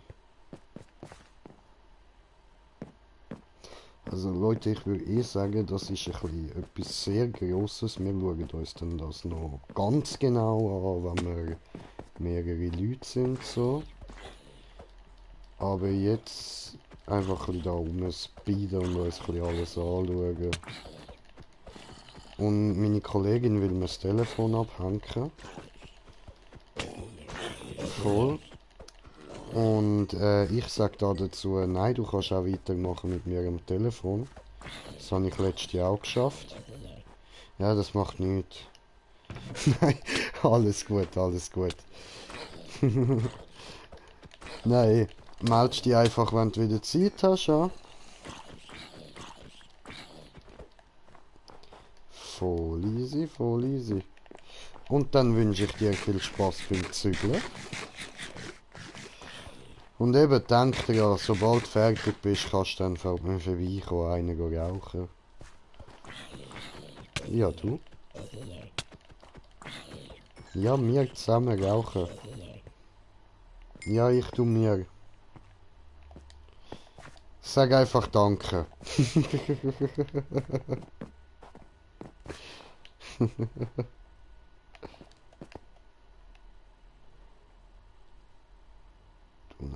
Also Leute, ich würde sagen, das ist ein bisschen etwas sehr Grosses. Wir schauen uns dann das noch ganz genau an, wenn wir mehrere Leute sind. So. Aber jetzt einfach ein bisschen da rumspeeden und uns ein bisschen alles anschauen. Und meine Kollegin will mir das Telefon abhängen. Voll. Und ich sage da dazu, nein, du kannst auch weitermachen mit mir am Telefon. Das habe ich letztes Jahr auch geschafft. Ja, das macht nichts. Nein, alles gut, alles gut. Nein, meldest dich einfach, wenn du wieder Zeit hast, ja? Voll easy, voll easy. Und dann wünsche ich dir viel Spaß beim Zügeln. Und eben, denk dir ja, sobald du fertig bist, kannst du dann vorbeikommen, einen rauchen. Ja, du? Ja, wir zusammen rauchen. Ja, ich tu mir. Sag einfach Danke. Du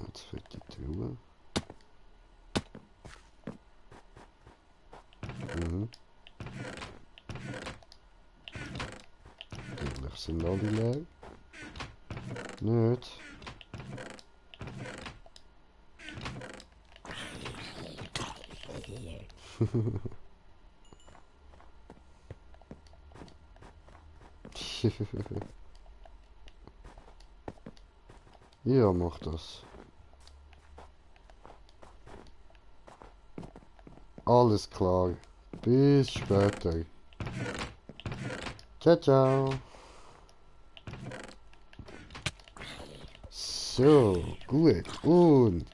jetzt für die Truhe. Mhm. Eigentlich sind alle leer. Nicht. Ja, mach das. Alles klar. Bis später. Ciao, ciao. So, gut. Und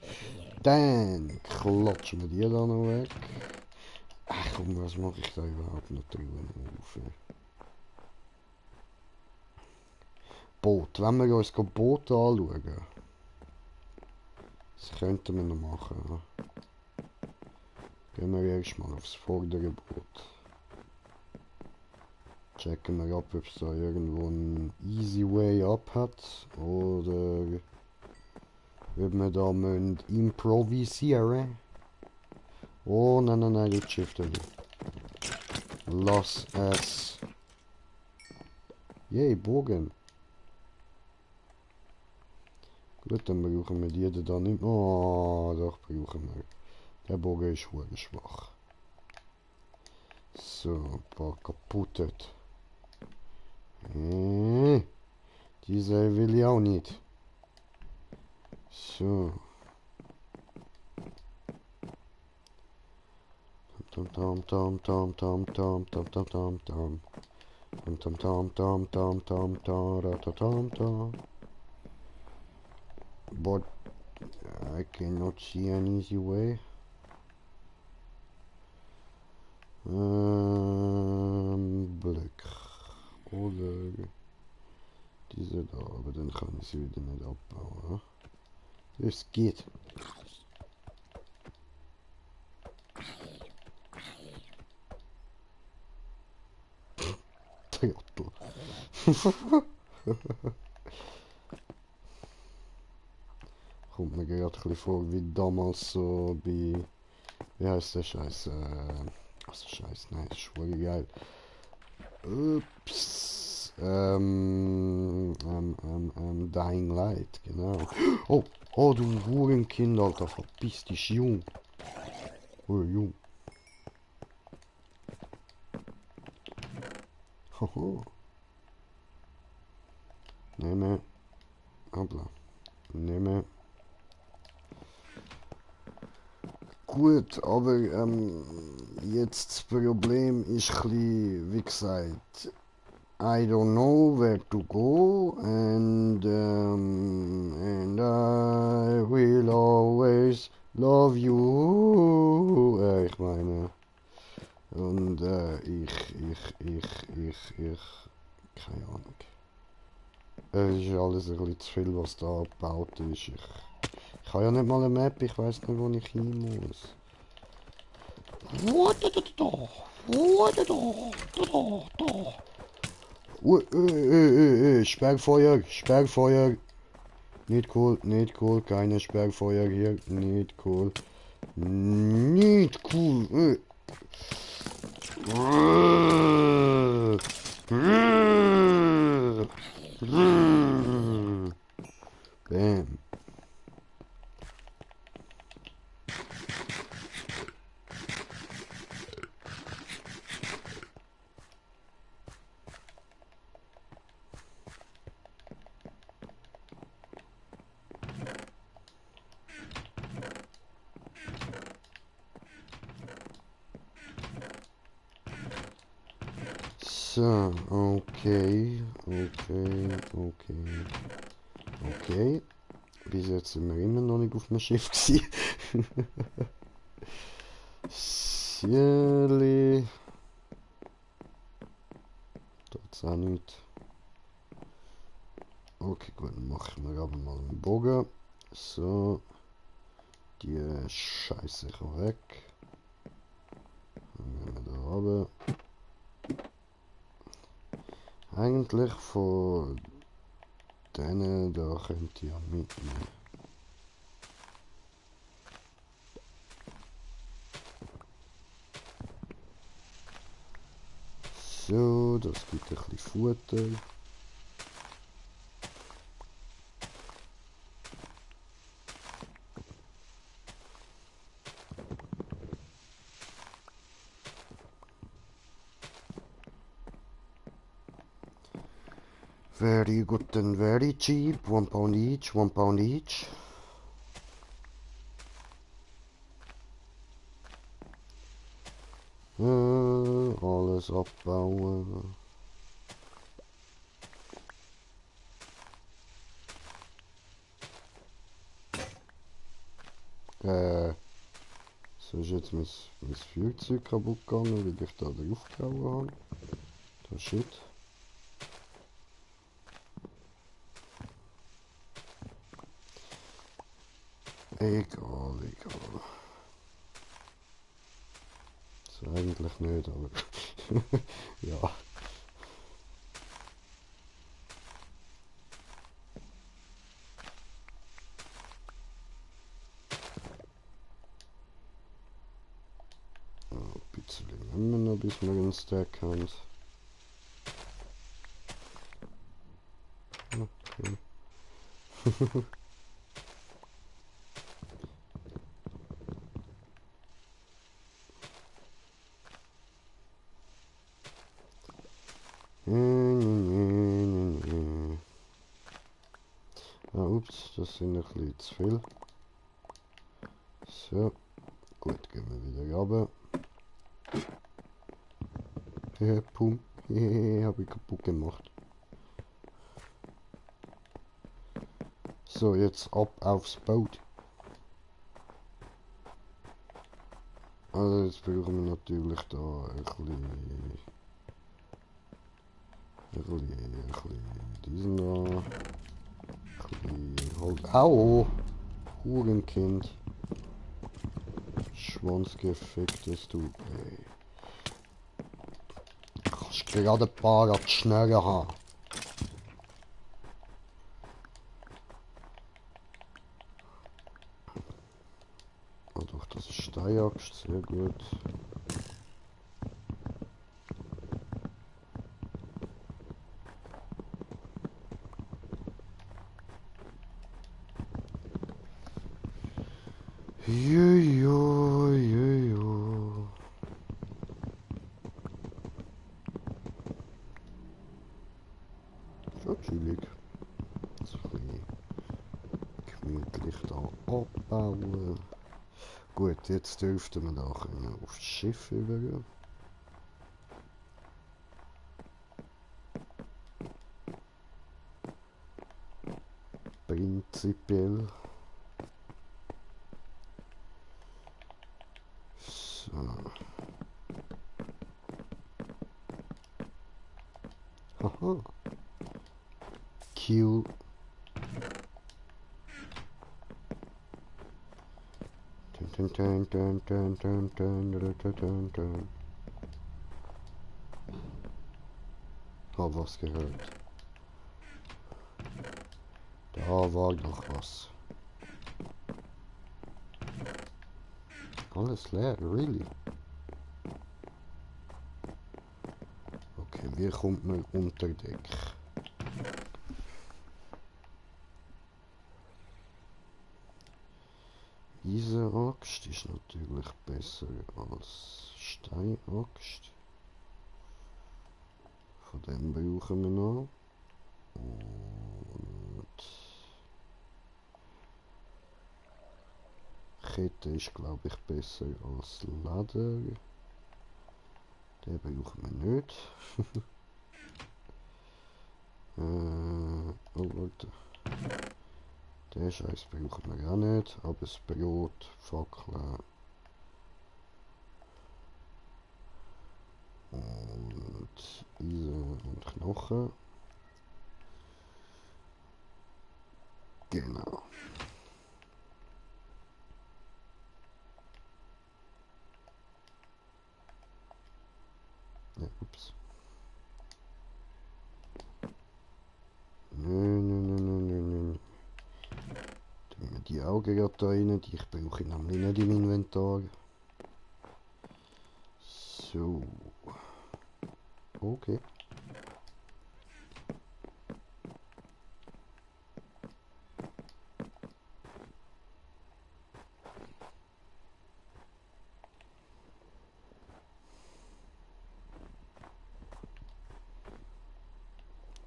dann klatschen wir die da noch weg. Ach komm, was mache ich da überhaupt noch drüber auf? Boot. Wenn wir uns Boot anschauen. Das könnten wir noch machen. Ja. Gehen wir erstmal aufs vordere Boot. Checken wir ab, ob es da irgendwo einen easy way up hat. Oder ob wir da müssen improvisieren. Oh nein, nein, nein, jetzt shiften wir. Lass es. Yay, Bogen. Gut, dann brauchen wir die da nicht. Oh, doch brauchen wir. Der Bogen ist verdammt schwach. So, ein paar kaputtet. Diese will ich auch nicht. So. Tom tom tom tom tom tom tom tom tom tom. Tom tom tom tom tom tom tom tom tom. But I cannot see an easy way. Blick. Oder diese da, aber dann kann ich sie wieder nicht abbauen. Es geht. Trottel. Kommt mir gerade ein bisschen vor wie damals so bei. Wie heißt der Scheiß? Also Scheiß, nein, das ist voll geil. Ups. Dying Light, genau. Oh, oh, du Hurenkind, Alter, verpiss dich, jung. Oh, jung. Hoho. Nehme. Hoppla. Nehme. Gut, aber jetzt das Problem ist ein bisschen, wie gesagt, I don't know where to go and I will always love you. Ich meine, und keine Ahnung. Es ist alles ein bisschen zu viel, was da gebaut ist. Ich habe ja nicht mal eine Map, ich weiß nicht, wo ich hin muss. Sperrfeuer, Sperrfeuer. Nicht cool, nicht cool, keine Sperrfeuer hier, nicht cool. Nicht cool. Bam. So, okay. Bis jetzt sind wir immer noch nicht auf dem Schiff gewesen. Sierli. Das auch nicht. Okay, gut, dann machen wir aber mal einen Bogen. So. Die Scheiße kann weg. Dann gehen wir da runter. Eigentlich von denen da könnt ihr mitnehmen. So, das gibt ein bisschen Futter. Very good and very cheap. £1 each, £1 each. Alles abbauen. So ist jetzt mein Flugzeug kaputt gegangen, weil ich da drauf gehauen habe. Das ist shit. Egal. So eigentlich nicht, aber ja. Ein bisschen nehmen wir noch, bis wir einen Stack haben. Okay. Ups, das sind ein bisschen zu viel. So, gut, gehen wir wieder runter. Pum, habe ich kaputt gemacht. So, jetzt ab aufs Boot. Also jetzt brauchen wir natürlich da ein bisschen diesen da. Ein bisschen Holz. Au! Hurenkind. Schwanzgeficktes du. Ey. Kannst gerade ein paar an die Schnurren haben. Oh doch, das ist Steinjagd, sehr gut. Schon chillig. So ein bisschen gemütlich da abbauen. Gut, jetzt dürften wir da aufs Schiff übergehen. Prinzipiell. So. Haha. Q. Dun, dun, dun, dun, dun, dun, dun, dun, dun, dun. Hab was gehört. Da war noch was. Alles leer, really? Okay, wie kommt man unter Deck? Eiseraxt ist natürlich besser als Steinaxt. Von dem brauchen wir noch. Und Kette ist glaube ich besser als Leder. Den brauchen wir nicht. Oh Leute. Den Scheiß brauchen wir auch nicht. Aber das Brot, Fackeln und Eisen und Knochen. Genau. Ja, ups. Nö. Tun wir die Augen gerade da rein. Die ich brauche nämlich nicht im Inventar. So. Okay.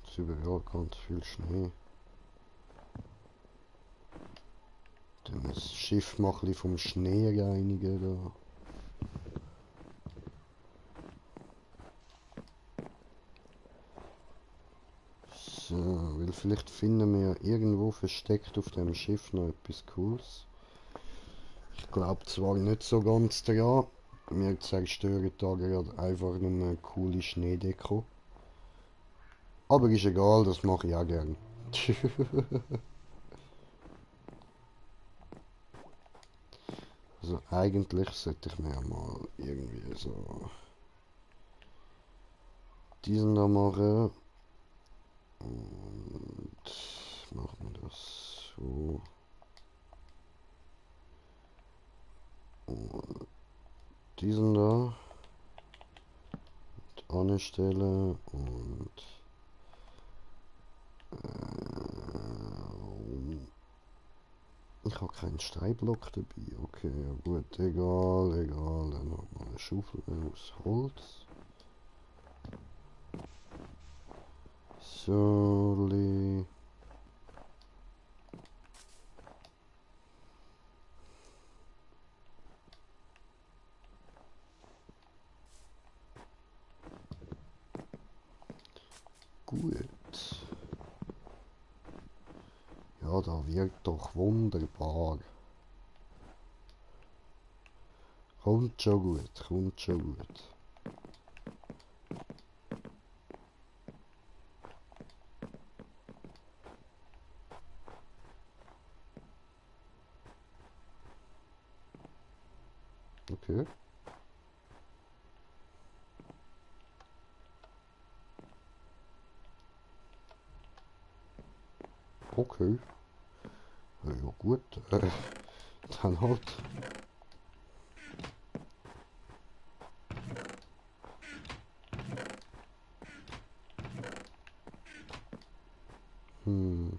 Es ist überall ganz viel Schnee. Dann das Schiff mal ein bisschen vom Schnee reinigen da. So, weil vielleicht finden wir irgendwo versteckt auf dem Schiff noch etwas Cooles. Ich glaube zwar nicht so ganz dran. Wir zerstören da gerade einfach nur eine coole Schneedeko. Aber ist egal, das mache ich auch gern. Also eigentlich sollte ich mir mal irgendwie so diesen da machen. Und machen wir das so. Und diesen da anstellen und ich habe keinen Steinblock dabei. Okay, ja gut, egal. Dann noch mal eine Schaufel aus Holz. So, gut. Ja, da wird doch wunderbar. Kommt schon gut. Okay. Okay. Ja gut. Dann halt. Hm.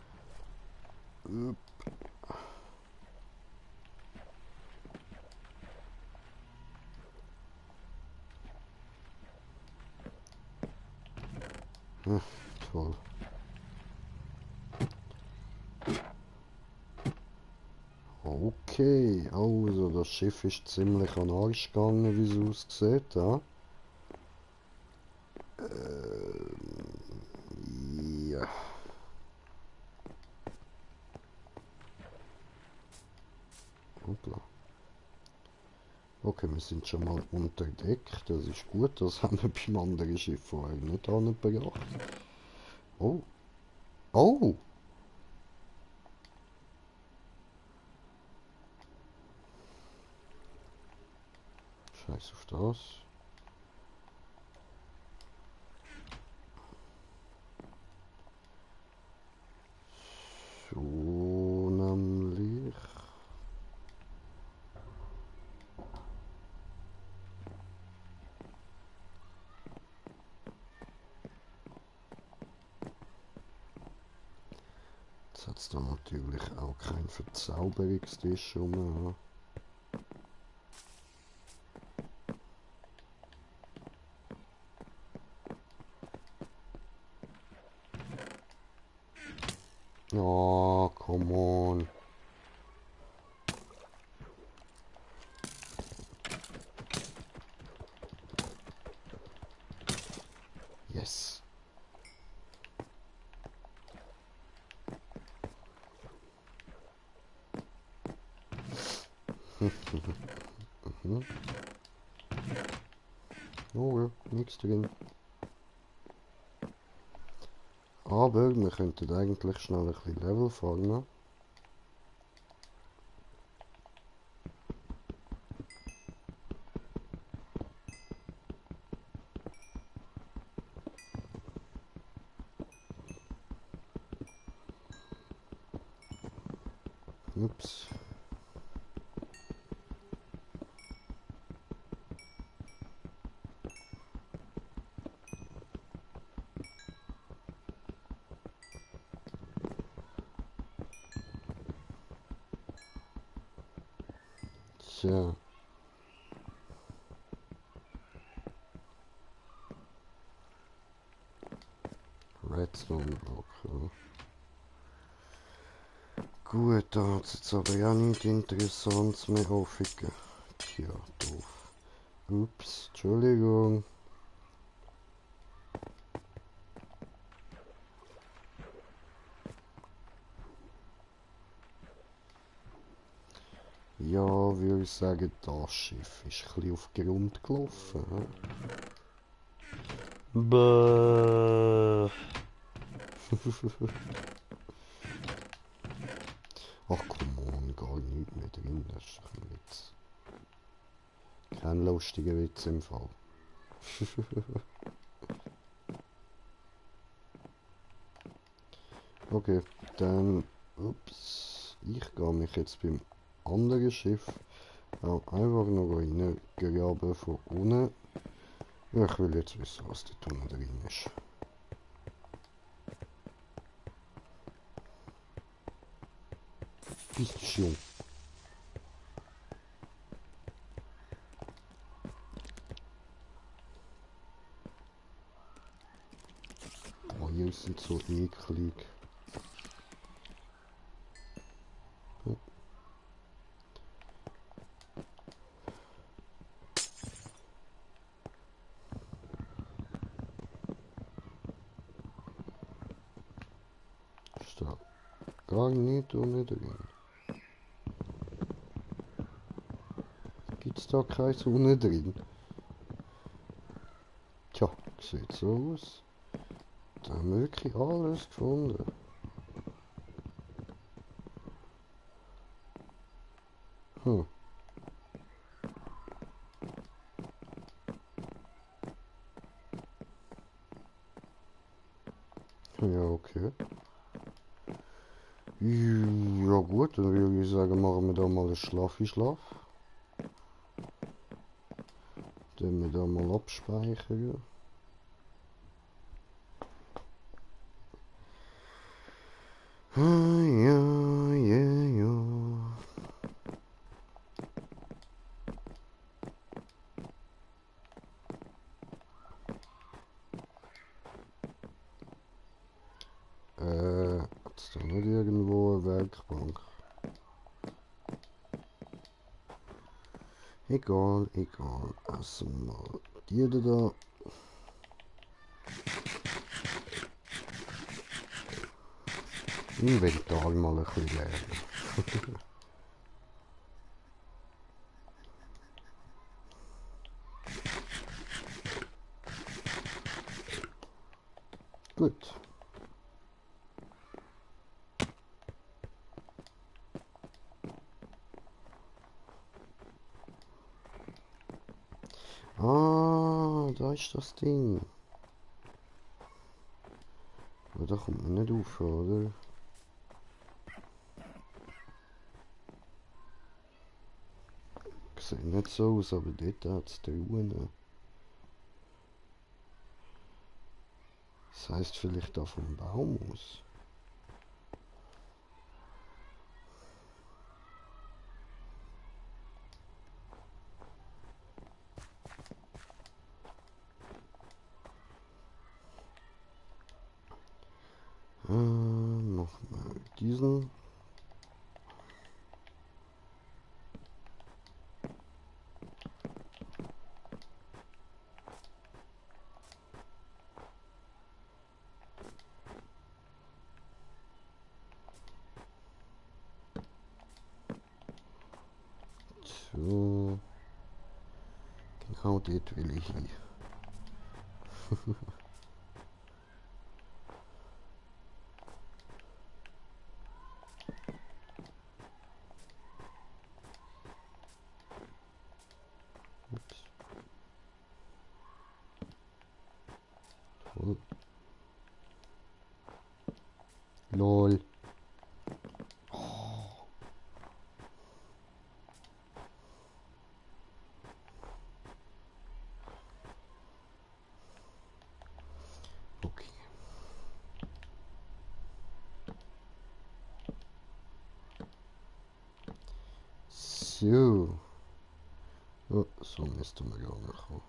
Hm, toll. Okay, also das Schiff ist ziemlich an den Arsch gegangen, wie es aussieht, ja. Ja. Hoppla. Okay, wir sind schon mal unter Deck, das ist gut, das haben wir beim anderen Schiff vorher nicht angebracht. Oh, oh! Scheiß auf das. So, nämlich. Jetzt hat es da natürlich auch keinen Verzauberungstisch rum. Oh, come on. Yes. Mhm. Oh ja, nichts drin. Aber wir könnten eigentlich schnell ein bisschen Level farmen. Ups. Tja. Redstone Block. Ja. Gut, da hat es jetzt aber ja nichts Interessantes mehr aufgegeben. Tja, doof. Ups, Entschuldigung. Ja, würde ich sagen, das Schiff ist ein bisschen auf Grund gelaufen. Bäh. Ach come on, gar nichts mehr drin, das ist doch ein Witz. Kein lustiger Witz im Fall. Okay, dann, ups, ich gehe mich jetzt beim anderen Schiff auch einfach noch reingraben von unten. Ja, ich will jetzt wissen, was da unten drin ist. Bisschen. Oh, hier sind so eklig. Ist da gar nicht unten drin. Gibt's da keins unten drin? Tja, sieht so aus. Da haben wir wirklich alles gefunden. Hm. Ja, okay. Ja gut, dann würde ich sagen, machen wir da mal einen Schlafi-Schlaf. Den wir da mal abspeichern. Ja, eine Werkbank. Egal, egal. Also mal die da. Inventar mal ein bisschen lernen. Gut. Ah, da ist das Ding. Aber da kommt man nicht rauf, oder? Sieht nicht so aus, aber dort hat es drinnen. Das heisst vielleicht da vom Baum aus. Nochmal diesen. So. Genau dort will ich hin. Ups. Toll. Lol. Okay. So. Oh, so müsste man gar nicht kommen.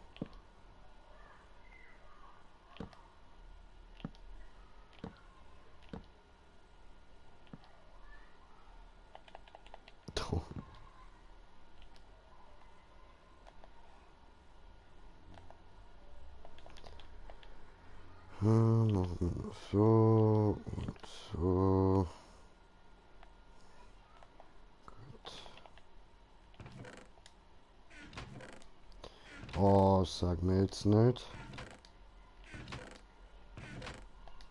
Toll. Machen wir so und so. Gut. Oh, sag mir jetzt nicht.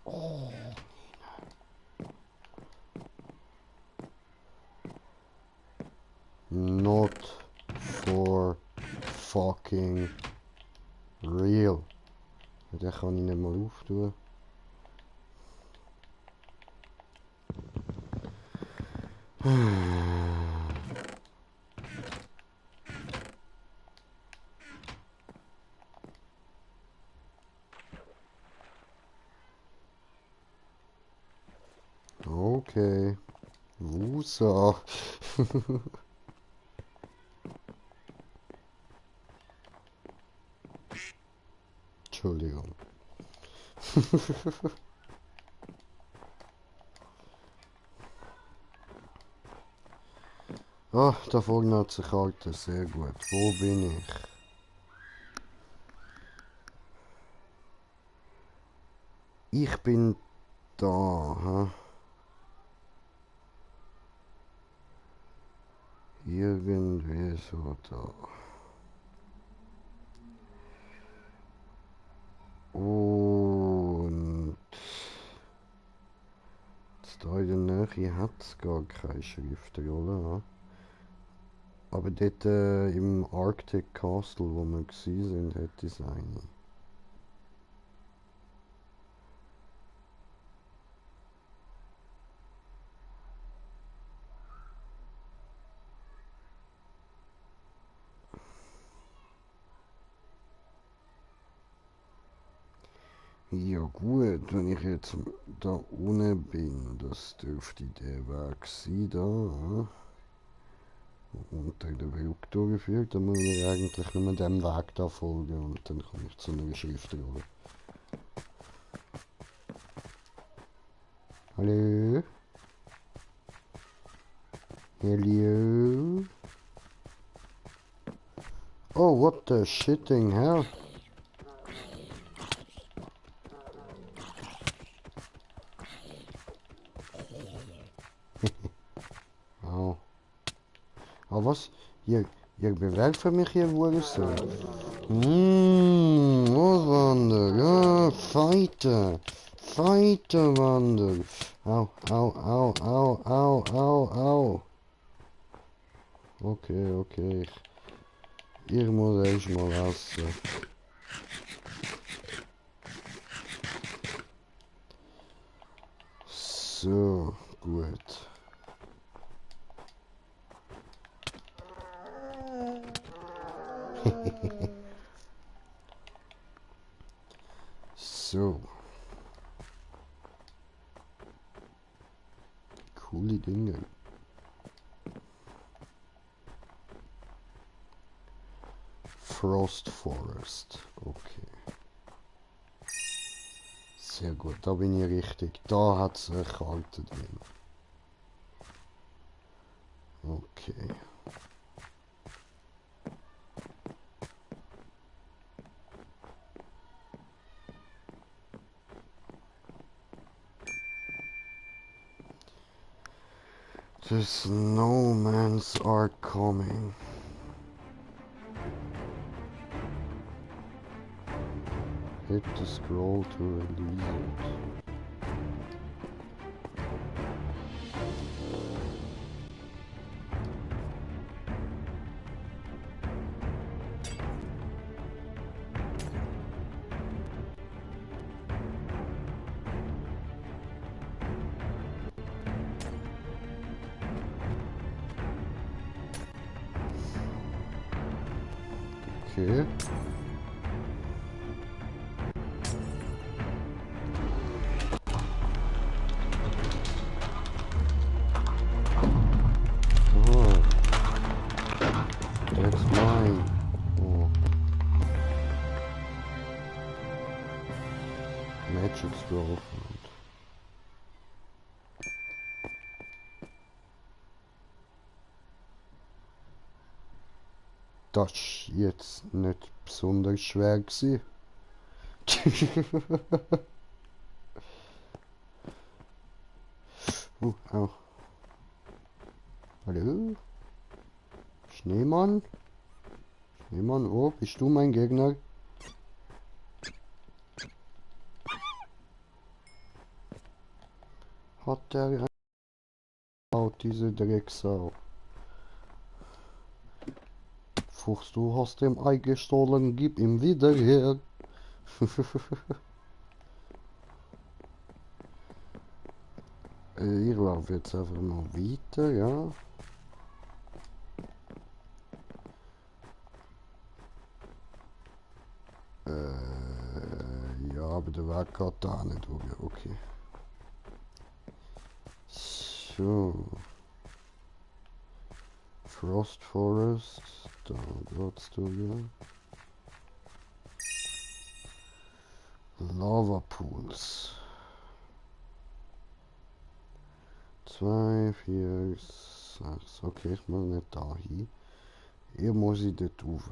Oh. Not for fucking real. Den kann ich nicht mal auftun. Okay. Wusa. Entschuldigung. Ah, da vorne hat sich Alter, sehr gut. Wo bin ich? Ich bin da, hä? Irgendwie so da. Und jetzt da in der Nähe hat es gar keine Schriftrolle, hä? Aber dort im Arctic Castle, wo wir gewesen sind, hätte es eine. Ja gut, wenn ich jetzt da unten bin, das dürfte der Weg sein da, unter der Brücke durchführt, dann muss ich eigentlich nur dem Weg da folgen und dann komme ich zu einer Schriftrolle. Hallo? Hello? Oh, what the shitting hell? Oh. Oh, was? Ihr bewerkt für mich hier wohl so. Oh, Wander, ja, Fighter. Fighter, Wander. Au, au, au, au, au, au, au. Okay, okay. Ich muss erst mal essen. So, gut. So. Coole Dinge. Frost Forest. Okay. Sehr gut, da bin ich richtig. Da hat es eine Karte drin. Okay. The snowmans are coming. Hit the scroll to release it. Okay. Oh, that's mine. Oh. Magic scroll found. Das ist jetzt nicht besonders schwer gewesen. Au. Hallo? Schneemann? Schneemann, oh, bist du mein Gegner? Hat der gebaut, diese Drecksau? Fuchs, du hast dem Ei gestohlen, gib ihm wieder her. Ich laufe jetzt einfach mal weiter, ja. Ja, aber der Weg geht da nicht durch, okay. So. Frost Forest, da geht's durch. Lava Pools. 2, 4, 6. Okay, ich muss nicht da hin. Hier muss ich dort rauf.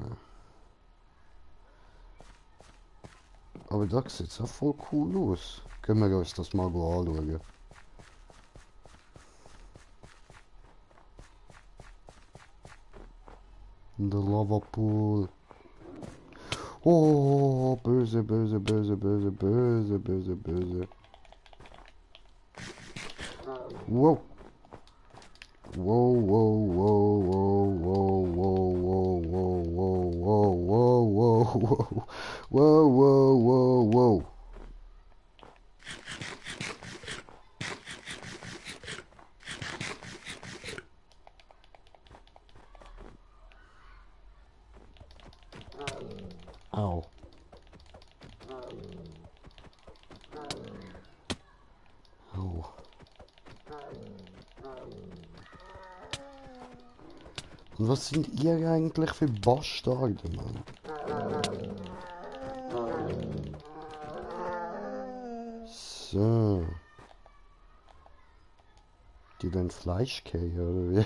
Aber da sieht es auch voll cool aus. Können wir uns das mal anschauen. Der Lava Pool. Oh, böse, böse, böse, böse, böse, böse, böse. Wow. Wow, wow, wow, wow, wow, wow, wow, wow, wow, wow, wow, wow, wow, wow, wow, wow. Au. Au. Und was sind ihr eigentlich für Bastarde, Mann? So. Die die denn Fleisch kriegen, oder wie?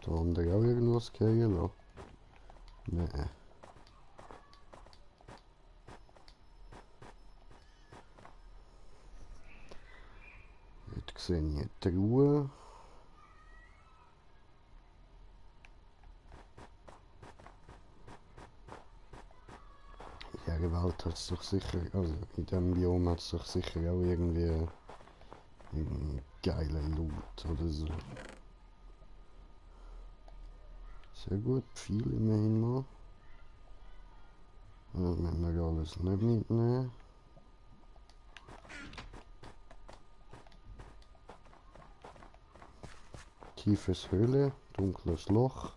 Da haben die auch irgendwas kriegen lassen? Nee. Jetzt sehe ich eine Truhe. In der Welt hat es doch sicher, also in diesem Biom hat es doch sicher auch irgendwie einen geilen Loot oder so. Sehr gut, viel immerhin mal. Das müssen wir alles nicht mitnehmen. Tiefes Höhle, dunkles Loch.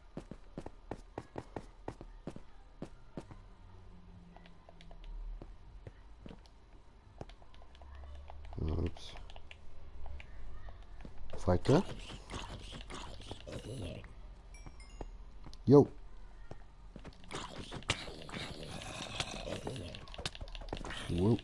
Ups. Weiter. Jo. Wow.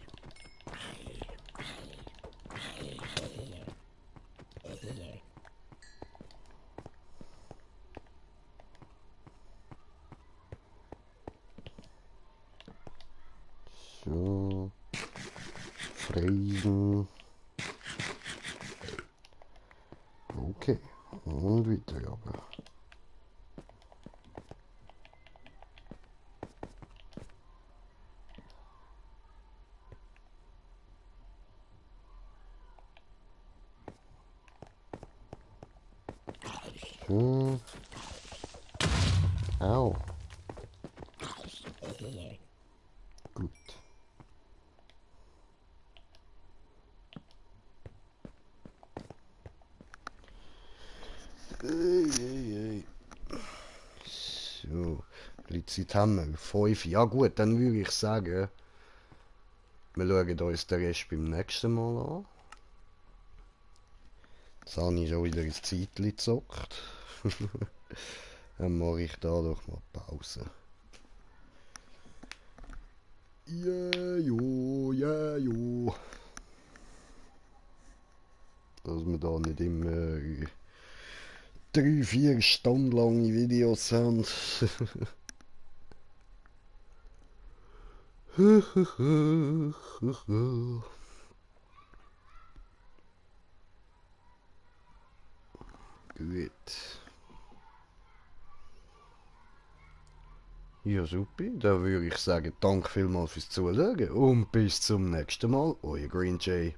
So. Fräsen. Okay. Und weiter aber. So. Au. Gut. So. Wie Zeit haben wir? 5. Ja gut, dann würde ich sagen, wir schauen uns den Rest beim nächsten Mal an. Jetzt habe ich schon wieder ins Zeitchen gezockt. Dann mache ich da doch mal Pause. Ja, jo, ja, jo. Dass wir da nicht immer 3-4 Stunden lange Videos haben. Gut. Ja, super. Dann würde ich sagen, danke vielmals fürs Zuschauen und bis zum nächsten Mal. Euer Green Jay.